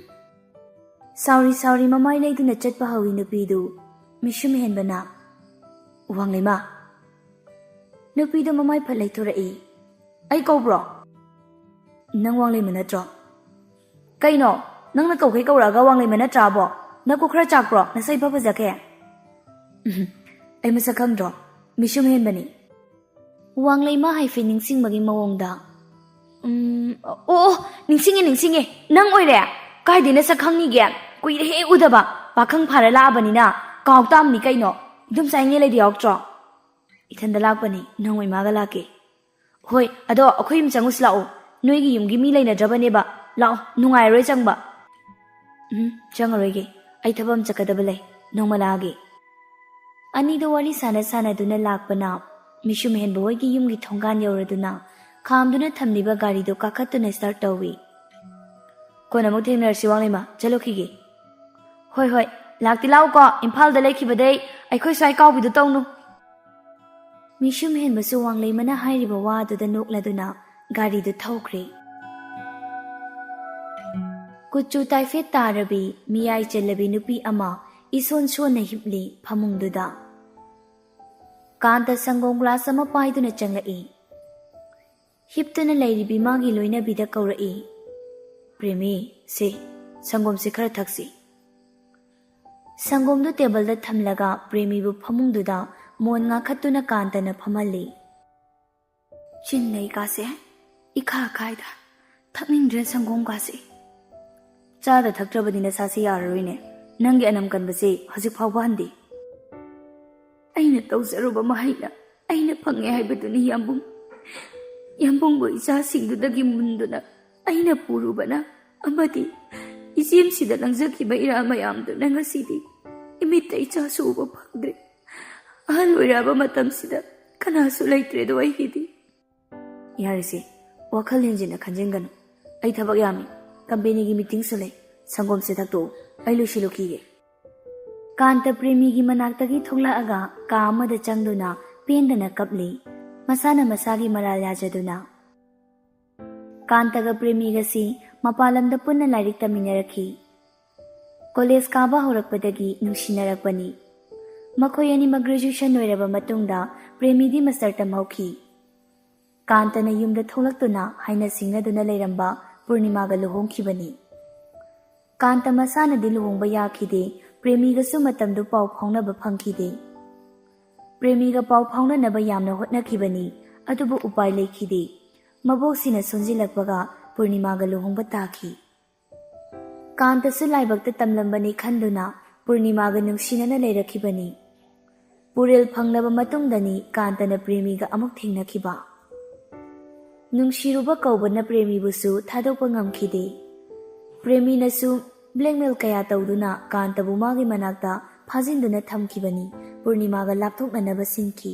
ꯁꯥꯎꯔꯤ ꯁꯥꯎꯔꯤ ꯃꯃꯥꯏ ꯂꯩꯗꯨꯅ ꯆꯠꯄ ꯍꯧꯏ ꯅꯨꯄꯤꯗꯨ꯫ ꯃꯤꯁꯨꯝ ꯍꯦꯟꯕꯅ, "ꯋꯥꯡꯂꯩꯃ!" ꯅꯨꯄꯤꯗꯨ ꯃꯃꯥꯏ ꯐꯠ ꯂꯩꯊꯣꯔꯛꯏ꯫ "ꯑꯩ ꯀꯧꯕ꯭ꯔꯣ?" "ꯅꯪ ꯋꯥꯡꯂꯩꯃ ꯅꯠꯇ꯭ꯔꯣ?" "ꯀꯩꯅꯣ? ꯅꯪꯅ ꯀꯧꯈꯩ ꯀꯧꯔꯛꯑꯒ ꯋꯥꯡꯂꯩꯃ ꯅꯠꯇ꯭ꯔꯥꯕꯣ? ꯅꯀꯣꯛ ꯈꯔ ꯆꯥꯛꯄ꯭ꯔꯣ? ꯅꯁꯛ ꯏꯐ ꯐꯖꯈꯩ?" "ꯎꯝ, ꯑꯩ ꯃꯁꯛ ꯈꯪꯗ꯭ꯔꯣ?" ꯃꯤꯁꯨꯝ ꯍꯦꯟꯕꯅꯤ꯫ ꯋꯥꯡꯂꯩꯃ ꯍꯥꯏꯐꯦꯠ ꯅꯤꯡꯁꯤꯡꯕꯒꯤ ꯃꯑꯣꯡꯗ, "ꯎꯝ, ꯑꯣ, ꯑꯣ, ꯅꯤꯡꯁꯤꯡꯉꯦ, ꯅꯤꯡꯁꯤꯡꯉꯦ꯫ ꯅꯪ ꯑꯣꯏꯔꯦ? ꯀꯥꯏꯗꯩ ꯅꯁꯛ ꯈꯪꯅꯤꯒꯦ? ꯀꯨꯏꯔꯦꯍꯦ ꯎꯗꯕ꯫ ꯄꯥꯈꯪ ꯐꯥꯔ ꯂꯥꯛꯑꯕꯅꯤꯅ ꯀꯥꯎ ꯇꯥꯕꯅꯤ ꯀꯩꯅꯣ꯫ ꯏꯗꯣꯝꯆꯥ ꯏꯉꯦꯜ ꯂꯩꯗꯤ ꯌꯥꯎꯔꯛꯇ꯭ꯔꯣ?" "ꯏꯊꯟꯗ ꯂꯥꯛꯄꯅꯤ, ꯅꯣꯡꯃ ꯏꯃꯥꯒ ꯂꯥꯛꯀꯦ꯫" "ꯍꯣꯏ, ꯑꯗꯣ ꯑꯩꯈꯣꯏ ꯌꯨꯝ ꯆꯪꯉꯨꯁꯤ ꯂꯥꯛꯑꯣ꯫ ꯅꯣꯏꯒꯤ ꯌꯨꯝꯒꯤ ꯃꯤ ꯂꯩꯅꯗ꯭ꯔꯕꯅꯦꯕ꯫ ꯂꯥꯛꯑꯣ, ꯅꯨꯡꯉꯥꯏꯔꯔꯣꯏ ꯆꯪꯕ꯫" "ꯎꯝ, ꯆꯪꯉꯔꯣꯏꯒꯦ꯫ ꯑꯩ ꯊꯕꯛ ꯑꯃ ꯆꯠꯀꯗꯕ ꯂꯩ꯫ ꯅꯣꯡꯃ ꯂꯥꯛꯑꯒꯦ꯫" ꯑꯅꯤꯗꯣ ꯋꯥꯔꯤ ꯁꯥꯟꯅ ꯁꯥꯟꯅꯗꯨꯅ ꯂꯥꯛꯄꯅ ꯃꯤꯁꯨꯝ ꯍꯦꯟꯕ ꯍꯣꯏꯒꯤ ꯌꯨꯝꯒꯤ ꯊꯣꯡꯒꯥꯟ ꯌꯧꯔꯗꯨꯅ ꯈꯥꯝꯗꯨꯅ ꯊꯝꯂꯤꯕ ꯒꯥꯔꯤꯗꯨ ꯀꯥꯈꯠꯇꯨꯅ start ꯇꯧꯏ꯫ "ꯀꯣꯟꯅ ꯑꯃꯨꯛ ꯊꯦꯡꯅꯔꯁꯤ ꯋꯥꯡꯂꯩꯃ, ꯆꯠꯂꯨꯈꯤꯒꯦ꯫" "ꯍꯣꯏ, ꯍꯣꯏ, ꯂꯥꯛꯇꯤ ꯂꯥꯛꯎꯀꯣ, ꯏꯝꯐꯥꯜꯗ ꯂꯩꯈꯤꯕꯗꯩ ꯑꯩꯈꯣꯏ ꯁ꯭ꯋꯥꯏ ꯀꯥꯎꯕꯤꯗꯨ ꯇꯧꯅꯨ꯫" ꯃꯤꯁꯨꯝ ꯍꯦꯟꯕꯁꯨ ꯋꯥꯡꯂꯩꯃꯅ ꯍꯥꯏꯔꯤꯕ ꯋꯥꯗꯨꯗ ꯅꯣꯛꯂꯗꯨꯅ ꯒꯥꯔꯤꯗꯨ ꯊꯧꯈ꯭ꯔꯦ꯫ ꯀꯨꯆꯨ ꯇꯥꯏꯐꯦꯠ ꯇꯥꯔꯕꯤ, ꯃꯤꯌꯥꯏ ꯆꯜꯂꯕꯤ ꯅꯨꯄꯤ ꯑꯃ ꯏꯁꯣꯟ ꯁꯣꯟꯅ ꯍꯤꯞꯂꯤ ꯐꯃꯨꯡꯗꯨꯗ꯫ ꯀꯥꯟꯇ ꯁꯪꯒꯣꯝ glass ꯑꯃ ꯄꯥꯏꯗꯨꯅ ꯆꯪꯂꯛꯏ꯫ ꯍꯤꯞꯇꯨꯅ ꯂꯩꯔꯤꯕꯤ ꯃꯥꯒꯤ ꯂꯣꯏꯅꯕꯤꯗ ꯀꯧꯔꯛꯏ, "ꯄ꯭ꯔꯦꯃꯤ, ꯁꯦ, ꯁꯪꯒꯣꯝꯁꯦ ꯈꯔ ꯊꯛꯁꯤ꯫" ꯁꯪꯒꯣꯝꯗꯨ ꯇꯦꯕꯜꯗ ꯊꯝꯂꯒ ꯄ꯭ꯔꯦꯃꯤꯕꯨ ꯐꯃꯨꯡꯗꯨꯗ ꯃꯣꯟ ꯉꯥꯈꯠꯇꯨꯅ ꯀꯥꯟꯇꯅ ꯐꯝꯍꯜꯂꯤ꯫ "ꯆꯤꯟ ꯂꯩꯀꯥꯁꯦ ꯏꯈꯥ ꯈꯥꯏꯗ, ꯊꯛꯅꯤꯡꯗ꯭ꯔꯦ ꯁꯪꯒꯣꯝꯒꯥꯁꯦ꯫" "ꯆꯥꯗ ꯊꯛꯇ꯭ꯔꯕꯗꯤ ꯅꯁꯥꯁꯦ ꯌꯥꯔꯔꯣꯏꯅꯦ꯫ ꯅꯪꯒꯤ ꯑꯅꯝ ꯀꯟꯕꯁꯦ ꯍꯧꯖꯤꯛ ꯐꯥꯎꯕ ꯍꯟꯗꯦ꯫" "ꯑꯩꯅ ꯇꯧꯖꯔꯨꯕ ꯃꯍꯩꯅ ꯑꯩꯅ ꯐꯪꯉꯦ ꯍꯥꯏꯕꯗꯨꯅꯤ ꯌꯥꯝꯕꯨꯡ꯫ ꯌꯥꯝꯕꯨꯡꯕꯨ ꯏꯆꯥꯁꯤꯡꯗꯨꯗꯒꯤ ꯃꯨꯟꯗꯨꯅ ꯑꯩꯅ ꯄꯨꯔꯨꯕꯅ ꯑꯃꯗꯤ ꯏꯆꯦꯝꯁꯤꯗ ꯂꯪꯖꯈꯤꯕ ꯏꯔꯥ ꯃꯌꯥꯝꯗꯨꯅ ꯉꯁꯤꯗꯤ ꯏꯃꯤꯠꯇ ꯏꯆꯥꯁꯨ ꯎꯕ ꯐꯪꯗ꯭ꯔꯦ꯫ ꯑꯍꯜ ꯑꯣꯏꯔꯛꯑꯕ ꯃꯇꯝꯁꯤꯗ ꯀꯅꯥꯁꯨ ꯂꯩꯇ꯭ꯔꯦꯗꯣ ꯑꯩꯒꯤꯗꯤ꯫" "ꯌꯥꯔꯦꯁꯦ, ꯋꯥꯈꯜ ꯍꯦꯟꯖꯤꯟꯅ ꯈꯟꯖꯤꯟꯒꯅꯨ꯫ ꯑꯩ ꯊꯕꯛ ꯌꯥꯝꯃꯤ, companyꯒꯤ meetingꯁꯨ ꯂꯩ꯫ ꯁꯪꯒꯣꯝꯁꯦ ꯊꯛꯇꯣꯛꯎ, ꯑꯩ ꯂꯣꯏꯁꯤꯜꯂꯨꯈꯤꯒꯦ꯫" ꯀꯥꯟꯇ ꯄ꯭ꯔꯦꯃꯤꯒꯤ ꯃꯅꯥꯛꯇꯒꯤ ꯊꯣꯛꯂꯛꯑꯒ ꯀꯥ ꯑꯃꯗ ꯆꯪꯗꯨꯅ ꯄꯦꯟꯗꯅ ꯀꯞꯂꯤ꯫ ꯃꯁꯥꯅ ꯃꯁꯥꯒꯤ ꯃꯔꯥꯜ ꯌꯥꯖꯗꯨꯅ꯫ ꯀꯥꯟꯇꯒ ꯄ꯭ꯔꯦꯃꯤꯒꯁꯤ ꯃꯄꯥꯟ ꯂꯝꯗ ꯄꯨꯟꯅ ꯂꯥꯏꯔꯤꯛ ꯇꯝꯃꯤꯟꯅꯔꯛꯈꯤ꯫ ꯀꯣꯂꯦꯖ ꯀꯥꯕ ꯍꯧꯔꯛꯄꯗꯒꯤ ꯅꯨꯡꯁꯤꯅꯔꯛꯄꯅꯤ꯫ ꯃꯈꯣꯏ ꯑꯅꯤꯃꯛ ꯒ꯭ꯔꯦꯖꯨꯑꯦꯁꯟ ꯂꯣꯏꯔꯕ ꯃꯇꯨꯡꯗ ꯄ꯭ꯔꯦꯃꯤꯗꯤ ꯃꯥꯁꯇꯔ ꯇꯝꯍꯧꯈꯤ꯫ ꯀꯥꯟꯇꯅ ꯌꯨꯝꯗ ꯊꯣꯛꯂꯛꯇꯨꯅ ꯍꯥꯏꯅ ꯁꯤꯡꯅꯗꯨꯅ ꯂꯩꯔꯝꯕ ꯄꯨꯔꯅꯤꯃꯥꯒ ꯂꯨꯍꯣꯡꯈꯤꯕꯅꯤ꯫ ꯀꯥꯟꯇ ꯃꯁꯥꯅꯗꯤ ꯂꯨꯍꯣꯡꯕ ꯌꯥꯈꯤꯗꯦ, ꯄ꯭ꯔꯦꯃꯤꯒꯁꯨ ꯃꯇꯝꯗꯨ ꯄꯥꯎ ꯐꯥꯎꯅꯕ ꯐꯪꯈꯤꯗꯦ꯫ ꯄ꯭ꯔꯦꯃꯤꯒ ꯄꯥꯎ ꯐꯥꯎꯅꯅꯕ ꯌꯥꯝꯅ ꯍꯣꯠꯅꯈꯤꯕꯅꯤ, ꯑꯗꯨꯕꯨ ꯎꯄꯥꯏ ꯂꯩꯈꯤꯗꯦ꯫ ꯃꯕꯣꯛꯁꯤꯅ ꯁꯣꯟꯖꯤꯜꯂꯛꯄꯒ ꯄꯨꯔꯅꯤꯃꯥꯒ ꯂꯨꯍꯣꯡꯕ ꯇꯥꯈꯤ꯫ ꯀꯥꯟꯇꯁꯨ ꯂꯥꯏꯕꯛꯇ ꯇꯝꯂꯝꯕꯅꯤ ꯈꯟꯗꯨꯅ ꯄꯨꯔꯅꯤꯃꯥꯒ ꯅꯨꯡꯁꯤꯅꯅ ꯂꯩꯔꯛꯈꯤꯕꯅꯤ꯫ ꯄꯨꯔꯦꯜ ꯐꯪꯂꯕ ꯃꯇꯨꯡꯗꯅꯤ ꯀꯥꯟꯇꯅ ꯄ꯭ꯔꯦꯃꯤꯒ ꯑꯃꯨꯛ ꯊꯦꯡꯅꯈꯤꯕ꯫ ꯅꯨꯡꯁꯤꯔꯨꯕ ꯀꯧꯕꯅ ꯄ꯭ꯔꯦꯃꯤꯕꯨꯁꯨ ꯊꯥꯗꯣꯛꯄ ꯉꯝꯈꯤꯗꯦ꯫ ꯄ꯭ꯔꯦꯃꯤꯅꯁꯨ ꯕ꯭ꯂꯦꯛꯃꯦꯜ ꯀꯌꯥ ꯇꯧꯗꯨꯅ ꯀꯥꯟꯇꯕꯨ ꯃꯥꯒꯤ ꯃꯅꯥꯛꯇ ꯐꯥꯖꯤꯟꯗꯨꯅ ꯊꯝꯈꯤꯕꯅꯤ, ꯄꯨꯔꯅꯤꯃꯥꯒ ꯂꯥꯞꯊꯣꯛꯅꯅꯕ ꯁꯤꯟꯈꯤ꯫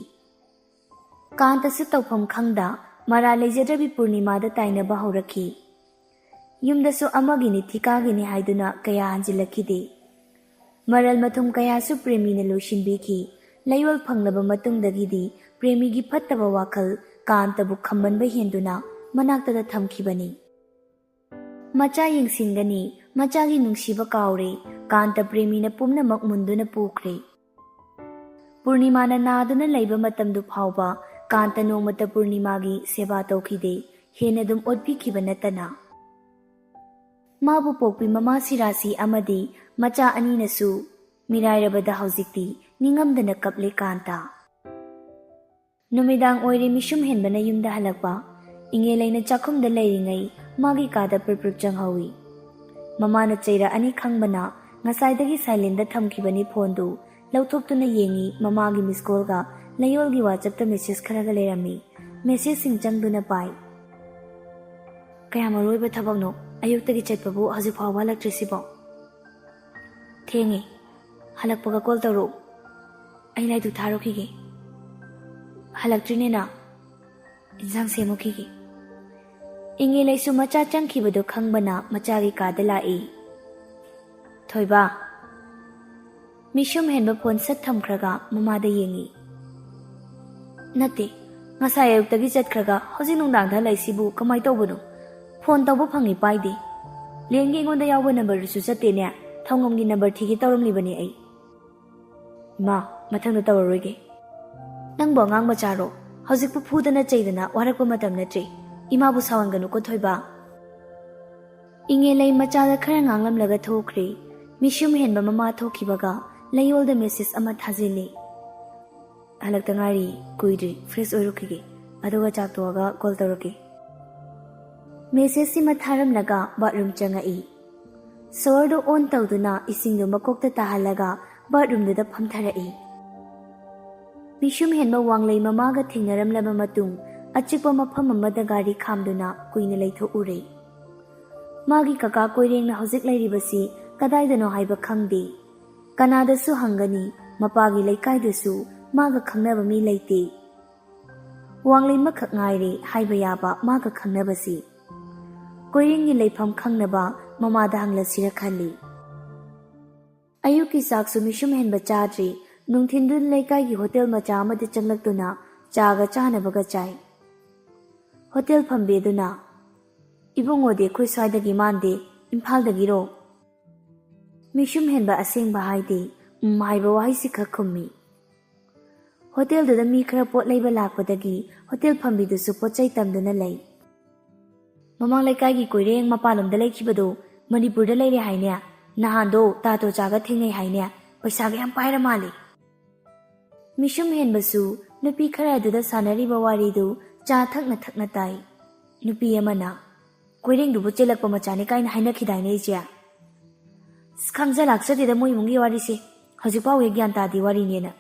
ꯀꯥꯟꯇꯁꯨ ꯇꯧꯐꯝ ꯈꯪꯗ ꯃꯔꯥ ꯂꯩꯖꯗ꯭ꯔꯕꯤ ꯄꯨꯔꯅꯤꯃꯥꯗ ꯇꯥꯏꯅꯕ ꯍꯧꯔꯛꯈꯤ꯫ ꯌꯨꯝꯗꯁꯨ ꯑꯃꯒꯤꯅꯤ ꯊꯤꯀꯥꯒꯤꯅꯤ ꯍꯥꯏꯗꯨꯅ ꯀꯌꯥ ꯍꯟꯖꯤꯜꯂꯛꯈꯤꯗꯦ꯫ ꯃꯔꯜ ꯃꯊꯨꯝ ꯀꯌꯥꯁꯨ ꯄ꯭ꯔꯦꯃꯤꯅ ꯂꯣꯏꯁꯤꯟꯕꯤꯈꯤ꯫ ꯂꯩꯌꯣꯜ ꯐꯪꯂꯕ ꯃꯇꯨꯡꯗꯒꯤꯗꯤ ꯄ꯭ꯔꯦꯃꯤꯒꯤ ꯐꯠꯇꯕ ꯋꯥꯈꯜ ꯀꯥꯟꯇꯕꯨ ꯈꯝꯃꯟꯕ ꯍꯦꯟꯗꯨꯅ ꯃꯅꯥꯛꯇꯗ ꯊꯝꯈꯤꯕꯅꯤ꯫ ꯃꯆꯥ ꯌꯦꯡꯁꯤꯟꯒꯅꯤ, ꯃꯆꯥꯒꯤ ꯅꯨꯡꯁꯤꯕ ꯀꯥꯎꯔꯦ, ꯀꯥꯟꯇ ꯄ꯭ꯔꯦꯃꯤꯅ ꯄꯨꯝꯅꯃꯛ ꯃꯨꯟꯗꯨꯅ ꯄꯨꯈ꯭ꯔꯦ꯫ ꯄꯨꯔꯅꯤꯃꯥꯅ ꯅꯥꯗꯨꯅ ꯂꯩꯕ ꯃꯇꯝꯗꯨ ꯐꯥꯎꯕ ꯀꯥꯟꯇ ꯅꯣꯡꯃꯇ ꯄꯨꯔꯅꯤꯃꯥꯒꯤ ꯁꯦꯕꯥ ꯇꯧꯈꯤꯗꯦ, ꯍꯦꯟꯅ ꯑꯗꯨꯝ ꯑꯣꯠꯄꯤꯈꯤꯕ ꯅꯠꯇꯅ꯫ ꯃꯥꯕꯨ ꯄꯣꯛꯄꯤ ꯃꯃꯥ ꯁꯤꯔꯥꯁꯤ ꯑꯃꯗꯤ ꯃꯆꯥ ꯑꯅꯤꯅꯁꯨ ꯃꯤꯔꯥꯏꯔꯕꯗ ꯍꯧꯖꯤꯛꯇꯤ ꯅꯤꯡꯉꯝꯗꯅ ꯀꯞꯂꯦ ꯀꯥꯟꯇ꯫ ꯅꯨꯃꯤꯗꯥꯡ ꯑꯣꯏꯔꯦ, ꯃꯤꯁꯨꯝ ꯍꯦꯟꯕꯅ ꯌꯨꯝꯗ ꯍꯜꯂꯛꯄ꯫ ꯏꯉꯦꯂꯩꯅ ꯆꯥꯛꯈꯨꯝꯗ ꯂꯩꯔꯤꯉꯩ ꯃꯥꯒꯤ ꯀꯥꯗ ꯄ꯭ꯔꯨꯞ ꯄ꯭ꯔꯨꯞ ꯆꯪꯍꯧꯏ꯫ ꯃꯃꯥꯅ ꯆꯩꯔꯛꯑꯅꯤ ꯈꯪꯕꯅ ꯉꯁꯥꯏꯗꯒꯤ ꯁꯥꯏꯂꯦꯟꯗ ꯊꯝꯈꯤꯕꯅꯤ ꯐꯣꯟꯗꯨ꯫ ꯂꯧꯊꯣꯛꯇꯨꯅ ꯌꯦꯡꯏ, ꯃꯃꯥꯒꯤ ꯃꯤꯁ ꯀꯣꯜꯒ ꯂꯩꯌꯣꯜꯒꯤ ꯋꯥꯆꯞꯇ ꯃꯦꯁꯦꯖ ꯈꯔꯒ ꯂꯩꯔꯝꯃꯤ꯫ ꯃꯦꯁꯦꯖꯁꯤꯡ ꯆꯪꯗꯨꯅ ꯄꯥꯏ꯫ "ꯀꯌꯥꯝ ꯃꯔꯨ ꯑꯣꯏꯕ ꯊꯕꯛꯅꯣ? ꯑꯌꯨꯛꯇꯒꯤ ꯆꯠꯄꯕꯨ ꯍꯧꯖꯤꯛ ꯐꯥꯎꯕ ꯍꯜꯂꯛꯇ꯭ꯔꯤꯁꯤꯕꯣ?" "ꯊꯦꯡꯉꯦ, ꯍꯜꯂꯛꯄꯒ ꯀꯣꯜ ꯇꯧꯔꯛꯎ, ꯑꯩ ꯂꯥꯏꯗꯨꯛ ꯊꯥꯔꯨꯈꯤꯒꯦ꯫" "ꯍꯜꯂꯛꯇ꯭ꯔꯤꯅꯦꯅ, ꯏꯟꯁꯥꯡ ꯁꯦꯝꯃꯨꯈꯤꯒꯦ꯫" ꯏꯉꯦꯂꯩꯁꯨ ꯃꯆꯥ ꯆꯪꯈꯤꯕꯗꯨ ꯈꯪꯕꯅ ꯃꯆꯥꯒꯤ ꯀꯥꯗ ꯂꯥꯛꯏ꯫ "ꯊꯣꯏꯕ꯫" ꯃꯤꯁꯨꯝ ꯍꯦꯟꯕ ꯐꯣꯟ ꯁꯠ ꯊꯝꯈ꯭ꯔꯒ ꯃꯃꯥꯗ ꯌꯦꯡꯏ꯫ "ꯅꯠꯇꯦ, ꯉꯁꯥꯏ ꯑꯌꯨꯛꯇꯒꯤ ꯆꯠꯈ꯭ꯔꯒ ꯍꯧꯖꯤꯛ ꯅꯨꯡꯗꯥꯡꯗ ꯍꯜꯂꯛꯏꯁꯤꯕꯨ ꯀꯃꯥꯏ ꯇꯧꯕꯅꯣ? ꯐꯣꯟ ꯇꯧꯕ ꯐꯪꯉꯤ ꯄꯥꯏꯗꯦ꯫ ꯂꯦꯟꯒꯤ ꯑꯩꯉꯣꯟꯗ ꯌꯥꯎꯕ ꯅꯝꯕꯔꯗꯨꯁꯨ ꯆꯠꯇꯦꯅꯦ꯫ ꯊꯧꯉꯝꯒꯤ ꯅꯝꯕꯔ ꯊꯤꯒꯦ ꯇꯧꯔꯝꯂꯤꯕꯅꯦ ꯑꯩ꯫ ꯏꯃꯥ, ꯃꯊꯪꯗ ꯇꯧꯔꯔꯣꯏꯒꯦ꯫ ꯅꯪꯕꯨ ꯑꯉꯥꯡ ꯃꯆꯥꯔꯣ? ꯍꯧꯖꯤꯛꯄꯨ ꯐꯨꯗꯅ ꯆꯩꯗꯅ ꯋꯥꯔꯛꯄ ꯃꯇꯝ ꯅꯠꯇ꯭ꯔꯦ꯫ ꯏꯃꯥꯕꯨ ꯁꯥꯎꯍꯟꯒꯅꯨꯀꯣ ꯊꯣꯏꯕ꯫ ꯏꯉꯦꯂꯩ ꯃꯆꯥꯗ ꯈꯔ ꯉꯥꯡꯂꯝꯂꯒ ꯊꯣꯛꯈ꯭ꯔꯦ꯫ ꯃꯤꯁꯨꯝ ꯍꯦꯟꯕ ꯃꯃꯥ ꯊꯣꯛꯈꯤꯕꯒ ꯂꯩꯌꯣꯜꯗ ꯃꯦꯁꯦꯖ ꯑꯃ ꯊꯥꯖꯤꯜꯂꯤ꯫ "ꯍꯜꯂꯛꯇ ꯉꯥꯏꯔꯤ, ꯀꯨꯏꯗ꯭ꯔꯤ, ꯐ꯭ꯔꯦꯁ ꯑꯣꯏꯔꯨꯈꯤꯒꯦ, ꯑꯗꯨꯒ ꯆꯥꯛ ꯇꯣꯛꯑꯒ ꯀꯣꯜ ꯇꯧꯔꯛꯀꯦ"꯫ ꯃꯦꯁꯦꯖꯁꯤꯃ ꯊꯥꯔꯝꯂꯒ ꯕꯥꯠꯔꯨꯝ ꯆꯪꯉꯛꯏ꯫ ꯁꯣꯋꯔꯗꯨ ꯑꯣꯟ ꯇꯧꯗꯨꯅ ꯏꯁꯤꯡꯗꯨ ꯃꯀꯣꯛꯇ ꯇꯥꯍꯜꯂꯒ ꯕꯥꯠꯔꯨꯝꯗꯨꯗ ꯐꯝꯊꯔꯛꯏ꯫ ꯃꯤꯁꯨꯝ ꯍꯦꯟꯕ ꯋꯥꯡꯂꯩ ꯃꯃꯥꯒ ꯊꯦꯡꯅꯔꯝꯂꯕ ꯃꯇꯨꯡ, ꯑꯆꯤꯛꯄ ꯃꯐꯝ ꯑꯃꯗ ꯒꯥꯔꯤ ꯈꯥꯝꯗꯨꯅ ꯀꯨꯏꯅ ꯂꯩꯊꯣꯛꯎꯔꯦ꯫ ꯃꯥꯒꯤ ꯀꯀꯥ ꯀꯣꯏꯔꯦꯡꯅ ꯍꯧꯖꯤꯛ ꯂꯩꯔꯤꯕꯁꯤ ꯀꯗꯥꯏꯗꯅꯣ ꯍꯥꯏꯕ ꯈꯪꯗꯦ꯫ ꯀꯅꯥꯗꯁꯨ ꯍꯪꯒꯅꯤ, ꯃꯄꯥꯒꯤ ꯂꯩꯀꯥꯏꯗꯁꯨ ꯃꯥꯒ ꯈꯪꯅꯕ ꯃꯤ ꯂꯩꯇꯦ꯫ ꯋꯥꯡꯂꯩꯃꯈꯛ ꯉꯥꯏꯔꯦ ꯍꯥꯏꯕ ꯌꯥꯕ ꯃꯥꯒ ꯈꯪꯅꯕꯁꯤ꯫ ꯀꯣꯏꯔꯦꯡꯒꯤ ꯂꯩꯐꯝ ꯈꯪꯅꯕ ꯃꯃꯥꯗ ꯍꯪꯂꯁꯤꯔ ꯈꯜꯂꯤ꯫ ꯑꯌꯨꯛꯀꯤ ꯆꯥꯛꯁꯨ ꯃꯤꯁꯨꯝ ꯍꯦꯟꯕ ꯆꯥꯗ꯭ꯔꯤ꯫ ꯅꯨꯡꯊꯤꯟꯗꯨ ꯂꯩꯀꯥꯏꯒꯤ ꯍꯣꯇꯦꯜ ꯃꯆꯥ ꯑꯃꯗ ꯆꯪꯂꯛꯇꯨꯅ ꯆꯥꯒ ꯆꯥꯅꯕꯒ ꯆꯥꯏ꯫ ꯍꯣꯇꯦꯜ ꯐꯝꯕꯤ ꯑꯗꯨꯅ, "ꯏꯕꯨꯡꯉꯣꯗꯤ ꯑꯩꯈꯣꯏ ꯁ꯭ꯋꯥꯏꯗꯒꯤ ꯃꯥꯟꯗꯦ, ꯏꯝꯐꯥꯜꯗꯒꯤꯔꯣ?" ꯃꯤꯁꯨꯝ ꯍꯦꯟꯕ ꯑꯁꯦꯡꯕ ꯍꯥꯏꯗꯦ, "ꯎꯝ" ꯍꯥꯏꯕ ꯋꯥꯍꯩꯁꯤ ꯈꯛ ꯈꯨꯝꯃꯤ꯫ ꯍꯣꯇꯦꯜꯗꯨꯗ ꯃꯤ ꯈꯔ ꯄꯣꯠ ꯂꯩꯕ ꯂꯥꯛꯄꯗꯒꯤ ꯍꯣꯇꯦꯜ ꯐꯝꯕꯤꯗꯨꯁꯨ ꯄꯣꯠ ꯆꯩ ꯇꯝꯗꯨꯅ ꯂꯩ꯫ "ꯃꯃꯥꯡ ꯂꯩꯀꯥꯏꯒꯤ ꯀꯣꯏꯔꯦꯡ ꯃꯄꯥꯟꯂꯣꯝꯗ ꯂꯩꯈꯤꯕꯗꯣ ꯃꯅꯤꯄꯨꯔꯗ ꯂꯩꯔꯦ ꯍꯥꯏꯅꯦ? ꯅꯍꯥꯟꯗꯣ ꯇꯥꯇꯣ ꯆꯥꯒ ꯊꯦꯡꯅꯩ ꯍꯥꯏꯅꯦ? ꯄꯩꯁꯥꯒ ꯌꯥꯝ ꯄꯥꯏꯔ ꯃꯥꯜꯂꯦ"꯫ ꯃꯤꯁꯨꯝ ꯍꯦꯟꯕꯁꯨ ꯅꯨꯄꯤ ꯈꯔ ꯑꯗꯨꯗ ꯁꯥꯟꯅꯔꯤꯕ ꯋꯥꯔꯤꯗꯨ ꯆꯥ ꯊꯛꯅ ꯊꯛꯅ ꯇꯥꯏ꯫ ꯅꯨꯄꯤ ꯑꯃꯅ, "ꯀꯣꯏꯔꯦꯡꯗꯨꯕꯨ ꯆꯦꯜꯂꯛꯄ ꯃꯆꯥꯅꯤ ꯀꯥꯏꯅ ꯍꯥꯏꯅꯈꯤꯗꯥꯏꯅꯦ ꯏꯆꯦ?" "ꯑꯁ, ꯈꯪꯖ ꯂꯥꯛꯆꯗꯦꯗ ꯃꯣꯏ ꯏꯃꯨꯡꯒꯤ ꯋꯥꯔꯤꯁꯦ꯫ ꯍꯧꯖꯤꯛꯐꯥꯎ ꯍꯦꯛ ꯒ꯭ꯌꯥꯟ ꯇꯥꯗꯦ ꯋꯥꯔꯤꯅꯦꯅ꯫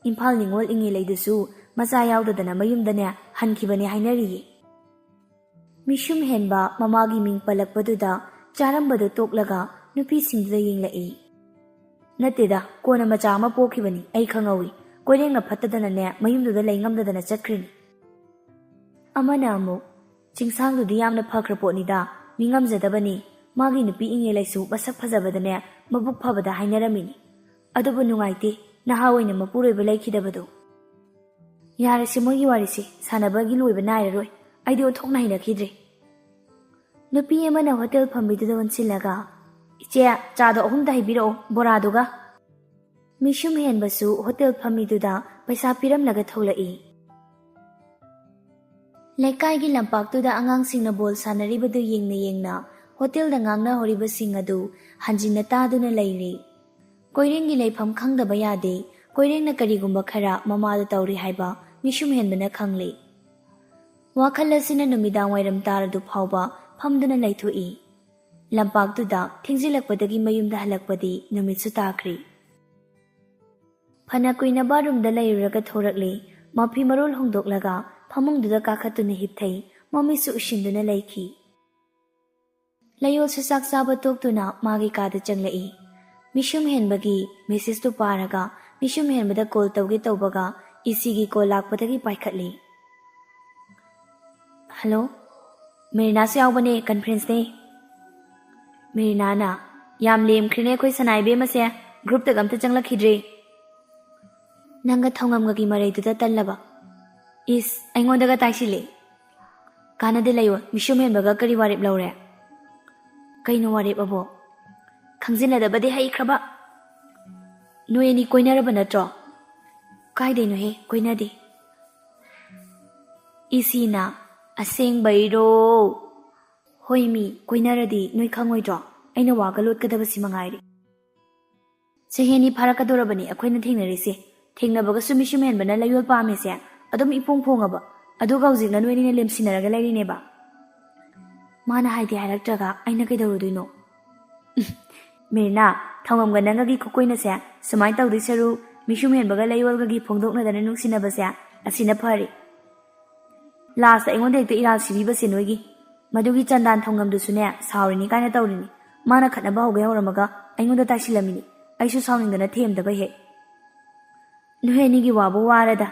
ꯏꯝꯐꯥꯜ ꯅꯤꯉꯣꯜ ꯏꯉꯦꯂꯩꯗꯨꯁꯨ ꯃꯆꯥ ꯌꯥꯎꯗꯗꯅ ꯃꯌꯨꯝꯗꯅꯦ ꯍꯟꯈꯤꯕꯅꯦ ꯍꯥꯏꯅꯔꯤꯌꯦ"꯫ ꯃꯤꯁꯨꯝ ꯍꯦꯟꯕ ꯃꯃꯥꯒꯤ ꯃꯤꯡ ꯄꯜꯂꯛꯄꯗꯨꯗ ꯆꯥꯔꯝꯕꯗꯨ ꯇꯣꯛꯂꯒ ꯅꯨꯄꯤꯁꯤꯡꯗꯨꯗ ꯌꯦꯡꯂꯛꯏ꯫ "ꯅꯠꯇꯦꯗ, ꯀꯣꯟꯅ ꯃꯆꯥ ꯑꯃ ꯄꯣꯛꯈꯤꯕꯅꯤ, ꯑꯩ ꯈꯪꯍꯧꯏ꯫ ꯀꯣꯏꯔꯦꯡꯅ ꯐꯠꯇꯗꯅꯅꯦ ꯃꯌꯨꯝꯗꯨꯗ ꯂꯩ ꯉꯝꯗꯗꯅ ꯆꯠꯈ꯭ꯔꯤꯅꯤ"꯫ ꯑꯃꯅ ꯑꯃꯨꯛ, "ꯆꯤꯡꯁꯥꯡꯗꯨꯗꯤ ꯌꯥꯝꯅ ꯐꯈ꯭ꯔ ꯄꯣꯠꯅꯤꯗ, ꯃꯤ ꯉꯝꯖꯗꯕꯅꯤ꯫ ꯃꯥꯒꯤ ꯅꯨꯄꯤ ꯏꯉꯦꯂꯩꯁꯨ ꯃꯁꯛ ꯐꯖꯕꯗꯅꯦ ꯃꯕꯨꯛ ꯐꯕꯗ ꯍꯥꯏꯅꯔꯝꯃꯤꯅꯤ꯫ ꯑꯗꯨꯕꯨ ꯅꯨꯡꯉꯥꯏꯇꯦ, ꯅꯍꯥ ꯑꯣꯏꯅ ꯃꯄꯨꯔꯣꯏꯕ ꯂꯩꯈꯤꯗꯕꯗꯣ"꯫ ꯌꯥꯔꯦꯁꯦ, ꯃꯣꯏꯒꯤ ꯋꯥꯔꯤꯁꯦ ꯁꯥꯟꯅꯕꯒꯤ ꯂꯣꯏꯕ ꯅꯥꯏꯔꯔꯣꯏ꯫ ꯑꯩꯗꯤ ꯑꯣꯟꯊꯣꯛꯅ ꯍꯩꯅꯈꯤꯗ꯭ꯔꯦ꯫ ꯅꯨꯄꯤ ꯑꯃꯅ ꯍꯣꯇꯦꯜ ꯐꯝꯕꯤꯗꯨꯗ ꯑꯣꯟꯁꯤꯜꯂꯒ, "ꯏꯆꯦ, ꯆꯥꯗꯣ ꯑꯍꯨꯝꯗ ꯍꯩꯕꯤꯔꯛꯑꯣ, ꯕꯣꯔꯥꯗꯨꯒ꯫" ꯃꯤꯁꯨꯝ ꯍꯦꯟꯕꯁꯨ ꯍꯣꯇꯦꯜ ꯐꯝꯃꯤꯗꯨꯗ ꯄꯩꯁꯥ ꯄꯤꯔꯝꯂꯒ ꯊꯣꯛꯂꯛꯏ꯫ ꯂꯩꯀꯥꯏꯒꯤ ꯂꯝꯄꯥꯛꯇꯨꯗ ꯑꯉꯥꯡꯁꯤꯡꯅ ꯕꯣꯜ ꯁꯥꯟꯅꯔꯤꯕꯗꯨ ꯌꯦꯡꯅ ꯌꯦꯡꯅ ꯍꯣꯇꯦꯜꯗ ꯉꯥꯡꯅꯍꯧꯔꯤꯕꯁꯤꯡ ꯑꯗꯨ ꯍꯟꯖꯤꯟꯅ ꯇꯥꯗꯨꯅ ꯂꯩꯔꯤ꯫ ꯀꯣꯏꯔꯦꯡꯒꯤ ꯂꯩꯐꯝ ꯈꯪꯗꯕ ꯌꯥꯗꯦ꯫ ꯀꯣꯏꯔꯦꯡꯅ ꯀꯔꯤꯒꯨꯝꯕ ꯈꯔ ꯃꯃꯥꯗ ꯇꯧꯔꯤ ꯍꯥꯏꯕ ꯃꯤꯁꯨꯝ ꯍꯦꯟꯕꯅ ꯈꯪꯂꯤ꯫ ꯋꯥꯈꯜ ꯑꯁꯤꯅ ꯅꯨꯃꯤꯗꯥꯡ ꯋꯥꯏꯔꯝ ꯇꯥꯔꯗꯨ ꯐꯥꯎꯕ ꯐꯝꯗꯨꯅ ꯂꯩꯊꯣꯛꯏ꯫ ꯂꯝꯄꯥꯛꯇꯨꯗ ꯊꯦꯡꯖꯤꯜꯂꯛꯄꯗꯒꯤ ꯃꯌꯨꯝꯗ ꯍꯜꯂꯛꯄꯗꯤ ꯅꯨꯃꯤꯠꯁꯨ ꯇꯥꯈ꯭ꯔꯤ꯫ ꯐꯅ ꯀꯨꯏꯅ ꯕꯥꯠꯔꯨꯝꯗ ꯂꯩꯔꯨꯔꯒ ꯊꯣꯔꯛꯂꯦ꯫ ꯃꯐꯤ ꯃꯔꯣꯜ ꯍꯣꯡꯗꯣꯛꯂꯒ ꯐꯃꯨꯡꯗꯨꯗ ꯀꯥꯈꯠꯇꯨꯅ ꯍꯤꯞꯊꯩ꯫ ꯃꯃꯤꯠꯁꯨ ꯎꯏꯁꯤꯟꯗꯨꯅ ꯂꯩꯈꯤ꯫ ꯂꯌꯣꯜꯁꯨ ꯆꯥꯛ ꯆꯥꯕ ꯇꯣꯛꯇꯨꯅ ꯃꯥꯒꯤ ꯀꯥꯗ ꯆꯪꯂꯛꯏ꯫ ꯃꯤꯁꯨꯝ ꯍꯦꯟꯕꯒꯤ ꯃꯦꯁꯦꯖꯇꯨ ꯄꯥꯔꯒ ꯃꯤꯁꯨꯝ ꯍꯦꯟꯕꯗ ꯀꯣꯜ ꯇꯧꯒꯦ ꯇꯧꯕꯒ ꯏꯁꯤꯒꯤ ꯀꯣꯜ ꯂꯥꯛꯄꯗꯒꯤ ꯄꯥꯏꯈꯠꯂꯤ꯫ "ꯍꯜꯂꯣ, ꯃꯦꯔꯤꯅꯥꯁꯨ ꯌꯥꯎꯕꯅꯦ, ꯀꯟꯐ꯭ꯔꯦꯟꯁꯅꯦ꯫" ꯃꯦꯔꯤꯅꯥꯅ, "ꯌꯥꯝ ꯂꯦꯝꯈ꯭ꯔꯦꯅꯦ ꯑꯩꯈꯣꯏ ꯁꯅꯥ ꯏꯕꯦꯝꯃꯁꯦ, ꯒ꯭ꯔꯨꯞꯇꯒ ꯑꯝꯇ ꯆꯪꯂꯛꯈꯤꯗ꯭ꯔꯦ꯫ ꯅꯪꯒ ꯊꯧꯉꯝꯒꯒꯤ ꯃꯔꯩꯗꯨꯗ ꯇꯜꯂꯕ?" "ꯏꯁ, ꯑꯩꯉꯣꯟꯗꯒ ꯇꯥꯏꯁꯤꯜꯂꯦ꯫ ꯀꯥꯟꯅꯗꯦ, ꯂꯩꯌꯣ, ꯃꯤꯁꯨꯝ ꯍꯦꯟꯕꯒ ꯀꯔꯤ ꯋꯥꯔꯦꯞ ꯂꯧꯔꯦ?" "ꯀꯩꯅꯣ ꯋꯥꯔꯦꯞ ꯑꯕꯣ?" "ꯈꯪꯖꯤꯟꯅꯗꯕꯗꯤ ꯍꯩꯈ꯭ꯔꯕ꯫ ꯅꯣꯏ ꯑꯅꯤ ꯀꯣꯏꯅꯔꯕ ꯅꯠꯇ꯭ꯔꯣ?" "ꯀꯥꯏꯗꯩꯅꯣꯍꯦ, ꯀꯣꯏꯅꯗꯦ꯫" ꯏꯁꯤꯅ, "ꯑꯁꯦꯡꯕꯩꯔꯣ?" "ꯍꯣꯏ ꯃꯤ, ꯀꯣꯏꯅꯔꯗꯤ ꯅꯣꯏ ꯈꯪꯉꯣꯏꯗ꯭ꯔꯣ? ꯑꯩꯅ ꯋꯥꯒ ꯂꯣꯠꯀꯗꯕꯁꯤ ꯃꯉꯥꯏꯔꯦ꯫" "ꯆꯍꯤ ꯑꯅꯤ ꯐꯥꯔꯛꯀꯗꯧꯔꯕꯅꯤ ꯑꯩꯈꯣꯏꯅ ꯊꯦꯡꯅꯔꯤꯁꯦ꯫ ꯊꯦꯡꯅꯕꯒꯁꯨ ꯃꯤꯁꯨꯝ ꯍꯦꯟꯕꯅ ꯂꯌꯣꯜ ꯄꯥꯝꯃꯤꯁꯦ ꯑꯗꯨꯝ ꯏꯄꯣꯡ ꯐꯣꯡꯉꯕ꯫ ꯑꯗꯨꯒ ꯍꯧꯖꯤꯛꯅ ꯅꯣꯏ ꯑꯅꯤꯅ ꯂꯦꯝꯁꯤꯟꯅꯔꯒ ꯂꯩꯔꯤꯅꯦꯕ꯫" "ꯃꯥꯅ ꯍꯥꯏꯗꯤ ꯍꯥꯏꯔꯛꯇ꯭ꯔꯒ ꯑꯩꯅ ꯀꯩꯗꯧꯔꯨꯗꯣꯏꯅꯣ?" "ꯃꯦꯔꯤꯅꯥ, ꯊꯧꯉꯝꯒ ꯅꯪꯒꯒꯤ ꯈꯨꯀꯣꯏꯅꯁꯦ ꯁꯨꯃꯥꯏꯅ ꯇꯧꯗꯣꯏ ꯁꯔꯨꯛ ꯃꯤꯁꯨꯝ ꯍꯦꯟꯕꯒ ꯂꯌꯣꯜꯒꯒꯤ ꯐꯣꯡꯗꯣꯛꯅꯗꯅ ꯅꯨꯡꯁꯤꯅꯕꯁꯦ ꯑꯁꯤꯅ ꯐꯔꯦ꯫ ꯂꯥꯁꯇ ꯑꯩꯉꯣꯟꯗ ꯍꯦꯛꯇ ꯏꯔꯥꯜ ꯁꯤꯕꯤꯕꯁꯦ ꯅꯣꯏꯒꯤ꯫ ꯃꯗꯨꯒꯤ ꯆꯟꯗꯥꯟ ꯊꯧꯉꯝꯗꯨꯁꯨꯅꯦ ꯁꯥꯎꯔꯤꯅꯤ ꯀꯥꯏꯅ ꯇꯧꯔꯤꯅꯤ꯫ ꯃꯥꯅ ꯈꯠꯅꯕ ꯍꯧꯒꯦ ꯍꯧꯔꯝꯃꯒ ꯑꯩꯉꯣꯟꯗ ꯇꯥꯏꯁꯤꯜꯂꯝꯃꯤꯅꯤ꯫ ꯑꯩꯁꯨ ꯁꯥꯎꯅꯤꯡꯗꯅ ꯊꯦꯝꯗꯕ ꯍꯦꯛ꯫ ꯅꯣꯏ ꯑꯅꯤꯒꯤ ꯋꯥꯕꯨ ꯋꯥꯔꯗ꯫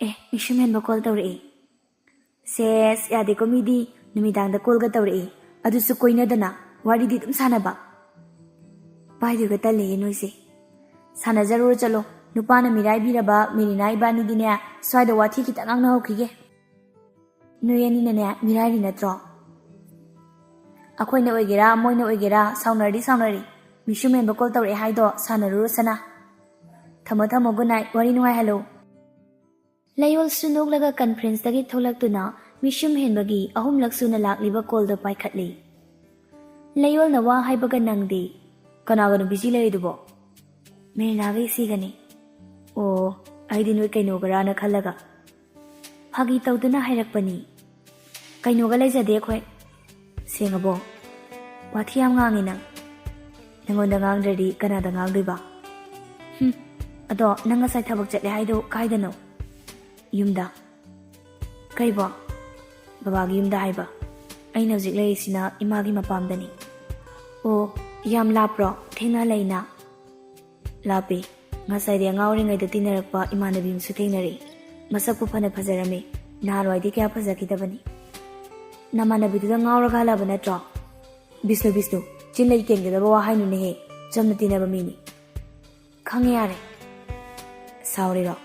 ꯑꯦ, ꯃꯤꯁꯨꯝ ꯍꯦꯟꯕ ꯀꯣꯜ ꯇꯧꯔꯛꯑꯦ꯫ ꯁꯦꯁ, ꯌꯥꯗꯦꯀꯣ ꯃꯤꯗꯤ꯫ ꯅꯨꯃꯤꯗꯥꯡꯗ ꯀꯣꯜꯒ ꯇꯧꯔꯛꯑꯦ꯫ ꯑꯗꯨꯁꯨ ꯀꯣꯏꯅꯗꯅ꯫ ꯋꯥꯔꯤꯗꯤ ꯑꯗꯨꯝ ꯁꯥꯟꯅꯕ꯫ ꯄꯥꯏꯗꯣꯏꯒ ꯇꯜꯂꯦꯍꯦ ꯅꯣꯏꯁꯦ꯫ ꯁꯥꯟꯅꯖꯔꯨꯔꯣ ꯆꯠꯂꯣ꯫ ꯅꯨꯄꯥꯅ ꯃꯤꯔꯥꯏꯕꯤꯔꯕ ꯃꯦꯔꯤꯅꯥ ꯏꯕꯥꯅꯤꯗꯤꯅꯦ, ꯁ꯭ꯋꯥꯏꯗ ꯋꯥꯊꯤ ꯈꯤꯇꯪ ꯉꯥꯡꯅꯍꯧꯈꯤꯒꯦ꯫ ꯅꯣꯏ ꯑꯅꯤꯅꯅꯦ ꯃꯤꯔꯥꯏꯔꯤ ꯅꯠꯇ꯭ꯔꯣ? ꯑꯩꯈꯣꯏꯅ ꯑꯣꯏꯒꯦꯔꯥ, ꯃꯣꯏꯅ ꯑꯣꯏꯒꯦꯔꯥ, ꯁꯥꯎꯅꯔꯗꯤ ꯁꯥꯎꯅꯔꯤ꯫ ꯃꯤꯁꯨꯝ ꯍꯦꯟꯕ ꯀꯣꯜ ꯇꯧꯔꯛꯑꯦ ꯍꯥꯏꯗꯣ ꯁꯥꯟꯅꯔꯨꯔꯣ ꯁꯅꯥ꯫ ꯊꯝꯃꯣ ꯊꯝꯃꯣ, ꯒꯨꯗ ꯅꯥꯏꯠ, ꯋꯥꯔꯤ ꯅꯨꯡꯉꯥꯏꯍꯜꯂꯨ꯫ ꯂꯌꯣꯜꯁꯨ ꯅꯣꯛꯂꯒ ꯀꯟꯐ꯭ꯔꯦꯟꯁꯇꯒꯤ ꯊꯣꯛꯂꯛꯇꯨꯅ ꯃꯤꯁꯨꯝ ꯍꯦꯟꯕꯒꯤ ꯑꯍꯨꯝꯂꯛ ꯁꯨꯅ ꯂꯥꯛꯂꯤꯕ ꯀꯣꯜꯗꯣ ꯄꯥꯏꯈꯠꯂꯤ꯫ ꯂꯌꯣꯜꯅ ꯋꯥ ꯍꯥꯏꯕꯒ ꯅꯪꯗꯦ꯫ "ꯀꯅꯥꯒꯅꯣ ꯕꯤꯖꯤ ꯂꯩꯔꯤꯗꯨꯕꯣ?" "ꯃꯦꯔꯤꯅꯥꯒ ꯏꯆꯦꯒꯅꯤ꯫" "ꯑꯣ, ꯑꯩꯗꯤ ꯅꯣꯏ ꯀꯩꯅꯣꯒꯔꯥꯅ ꯈꯜꯂꯒ꯫" "ꯐꯥꯒꯤ ꯇꯧꯗꯨꯅ ꯍꯥꯏꯔꯛꯄꯅꯤ꯫ ꯀꯩꯅꯣꯒ ꯂꯩꯖꯗꯦ ꯑꯩꯈꯣꯏ꯫" "ꯁꯦꯡꯉꯕꯣ? ꯋꯥꯊꯤ ꯌꯥꯝ ꯉꯥꯡꯉꯤ ꯅꯪ꯫ ꯅꯪꯉꯣꯟꯗ ꯉꯥꯡꯗ꯭ꯔꯗꯤ ꯀꯅꯥꯗ ꯉꯥꯡꯗꯣꯏꯕ? ꯍꯨꯝ, ꯑꯗꯣ ꯅꯪ ꯉꯁꯥꯏ ꯊꯕꯛ ꯆꯠꯂꯦ ꯍꯥꯏꯗꯣ ꯀꯥꯏꯗꯅꯣ?" "ꯌꯨꯝꯗ꯫" "ꯀꯩꯕꯣ? ꯕꯕꯥꯒꯤ ꯌꯨꯝꯗ ꯍꯥꯏꯕ? ꯑꯩꯅ ꯍꯧꯖꯤꯛ ꯂꯩꯔꯤꯁꯤꯅ ꯏꯃꯥꯒꯤ ꯃꯄꯥꯝꯗꯅꯤ꯫" "ꯑꯣ, ꯌꯥꯝ ꯂꯥꯞꯄ꯭ꯔꯣ? ꯊꯦꯡꯅ ꯍꯜꯂꯛꯏꯅ?" "ꯂꯥꯞꯄꯤ꯫ ꯉꯁꯥꯏꯗꯤ ꯑꯉꯥꯡ ꯑꯣꯏꯔꯤꯉꯩꯗ ꯇꯤꯟꯅꯔꯛꯄ ꯏꯃꯥꯟꯅꯕꯤ ꯑꯃꯁꯨ ꯊꯦꯡꯅꯔꯦ꯫ ꯃꯁꯛꯄꯨ ꯐꯅ ꯐꯖꯔꯝꯃꯤ꯫ ꯅꯍꯥꯟꯋꯥꯏꯗꯤ ꯀꯌꯥ ꯐꯖꯈꯤꯗꯕꯅꯤ꯫" "ꯅꯃꯥꯟꯅꯕꯤꯗꯨꯗ ꯉꯥꯎꯔꯒ ꯍꯜꯂꯛꯑꯕ ꯅꯠꯇ꯭ꯔꯣ?" "ꯕꯤꯁꯅꯨ, ꯕꯤꯁꯅꯨ, ꯆꯤꯟ ꯂꯩ ꯀꯦꯟꯒꯗꯕ ꯋꯥ ꯍꯥꯏꯅꯨꯅꯦꯍꯦ꯫ ꯆꯝꯅ ꯇꯤꯟꯅꯕ ꯃꯤꯅꯤ꯫" "ꯈꯪꯉꯦ ꯌꯥꯔꯦ꯫" "ꯁꯥꯎꯔꯤꯔꯣ?"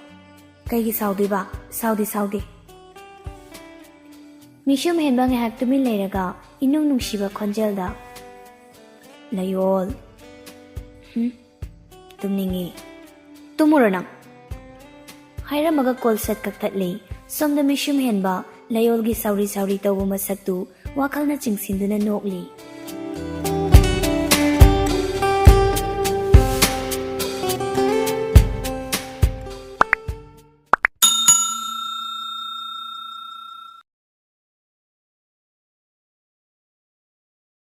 "ꯀꯩꯒꯤ ꯁꯥꯎꯗꯣꯏꯕ? ꯁꯥꯎꯗꯦ, ꯁꯥꯎꯗꯦ꯫" ꯃꯤꯁꯨꯝ ꯍꯦꯟꯕ ꯉꯥꯏꯍꯥꯛ ꯇꯨꯃꯤꯟ ꯂꯩꯔꯒ ꯏꯅꯨꯡ ꯅꯨꯡꯁꯤꯕ ꯈꯣꯟꯖꯦꯜꯗ, "ꯂꯌꯣꯜ꯫" "ꯍꯨꯝ? ꯇꯨꯝꯅꯤꯡꯉꯤ꯫" "ꯇꯨꯝꯃꯨꯔꯣ ꯅꯪ꯫" ꯍꯥꯏꯔꯝꯃꯒ ꯀꯣꯜ ꯁꯠ ꯀꯛꯊꯠꯂꯤ꯫ ꯁꯣꯝꯗ ꯃꯤꯁꯨꯝ ꯍꯦꯟꯕ ꯂꯌꯣꯜꯒꯤ ꯁꯥꯎꯔꯤ ꯁꯥꯎꯔꯤ ꯇꯧꯕ ꯃꯁꯛꯇꯨ ꯋꯥꯈꯜꯅ ꯆꯤꯡꯁꯤꯟꯗꯨꯅ ꯅꯣꯛꯂꯤ꯫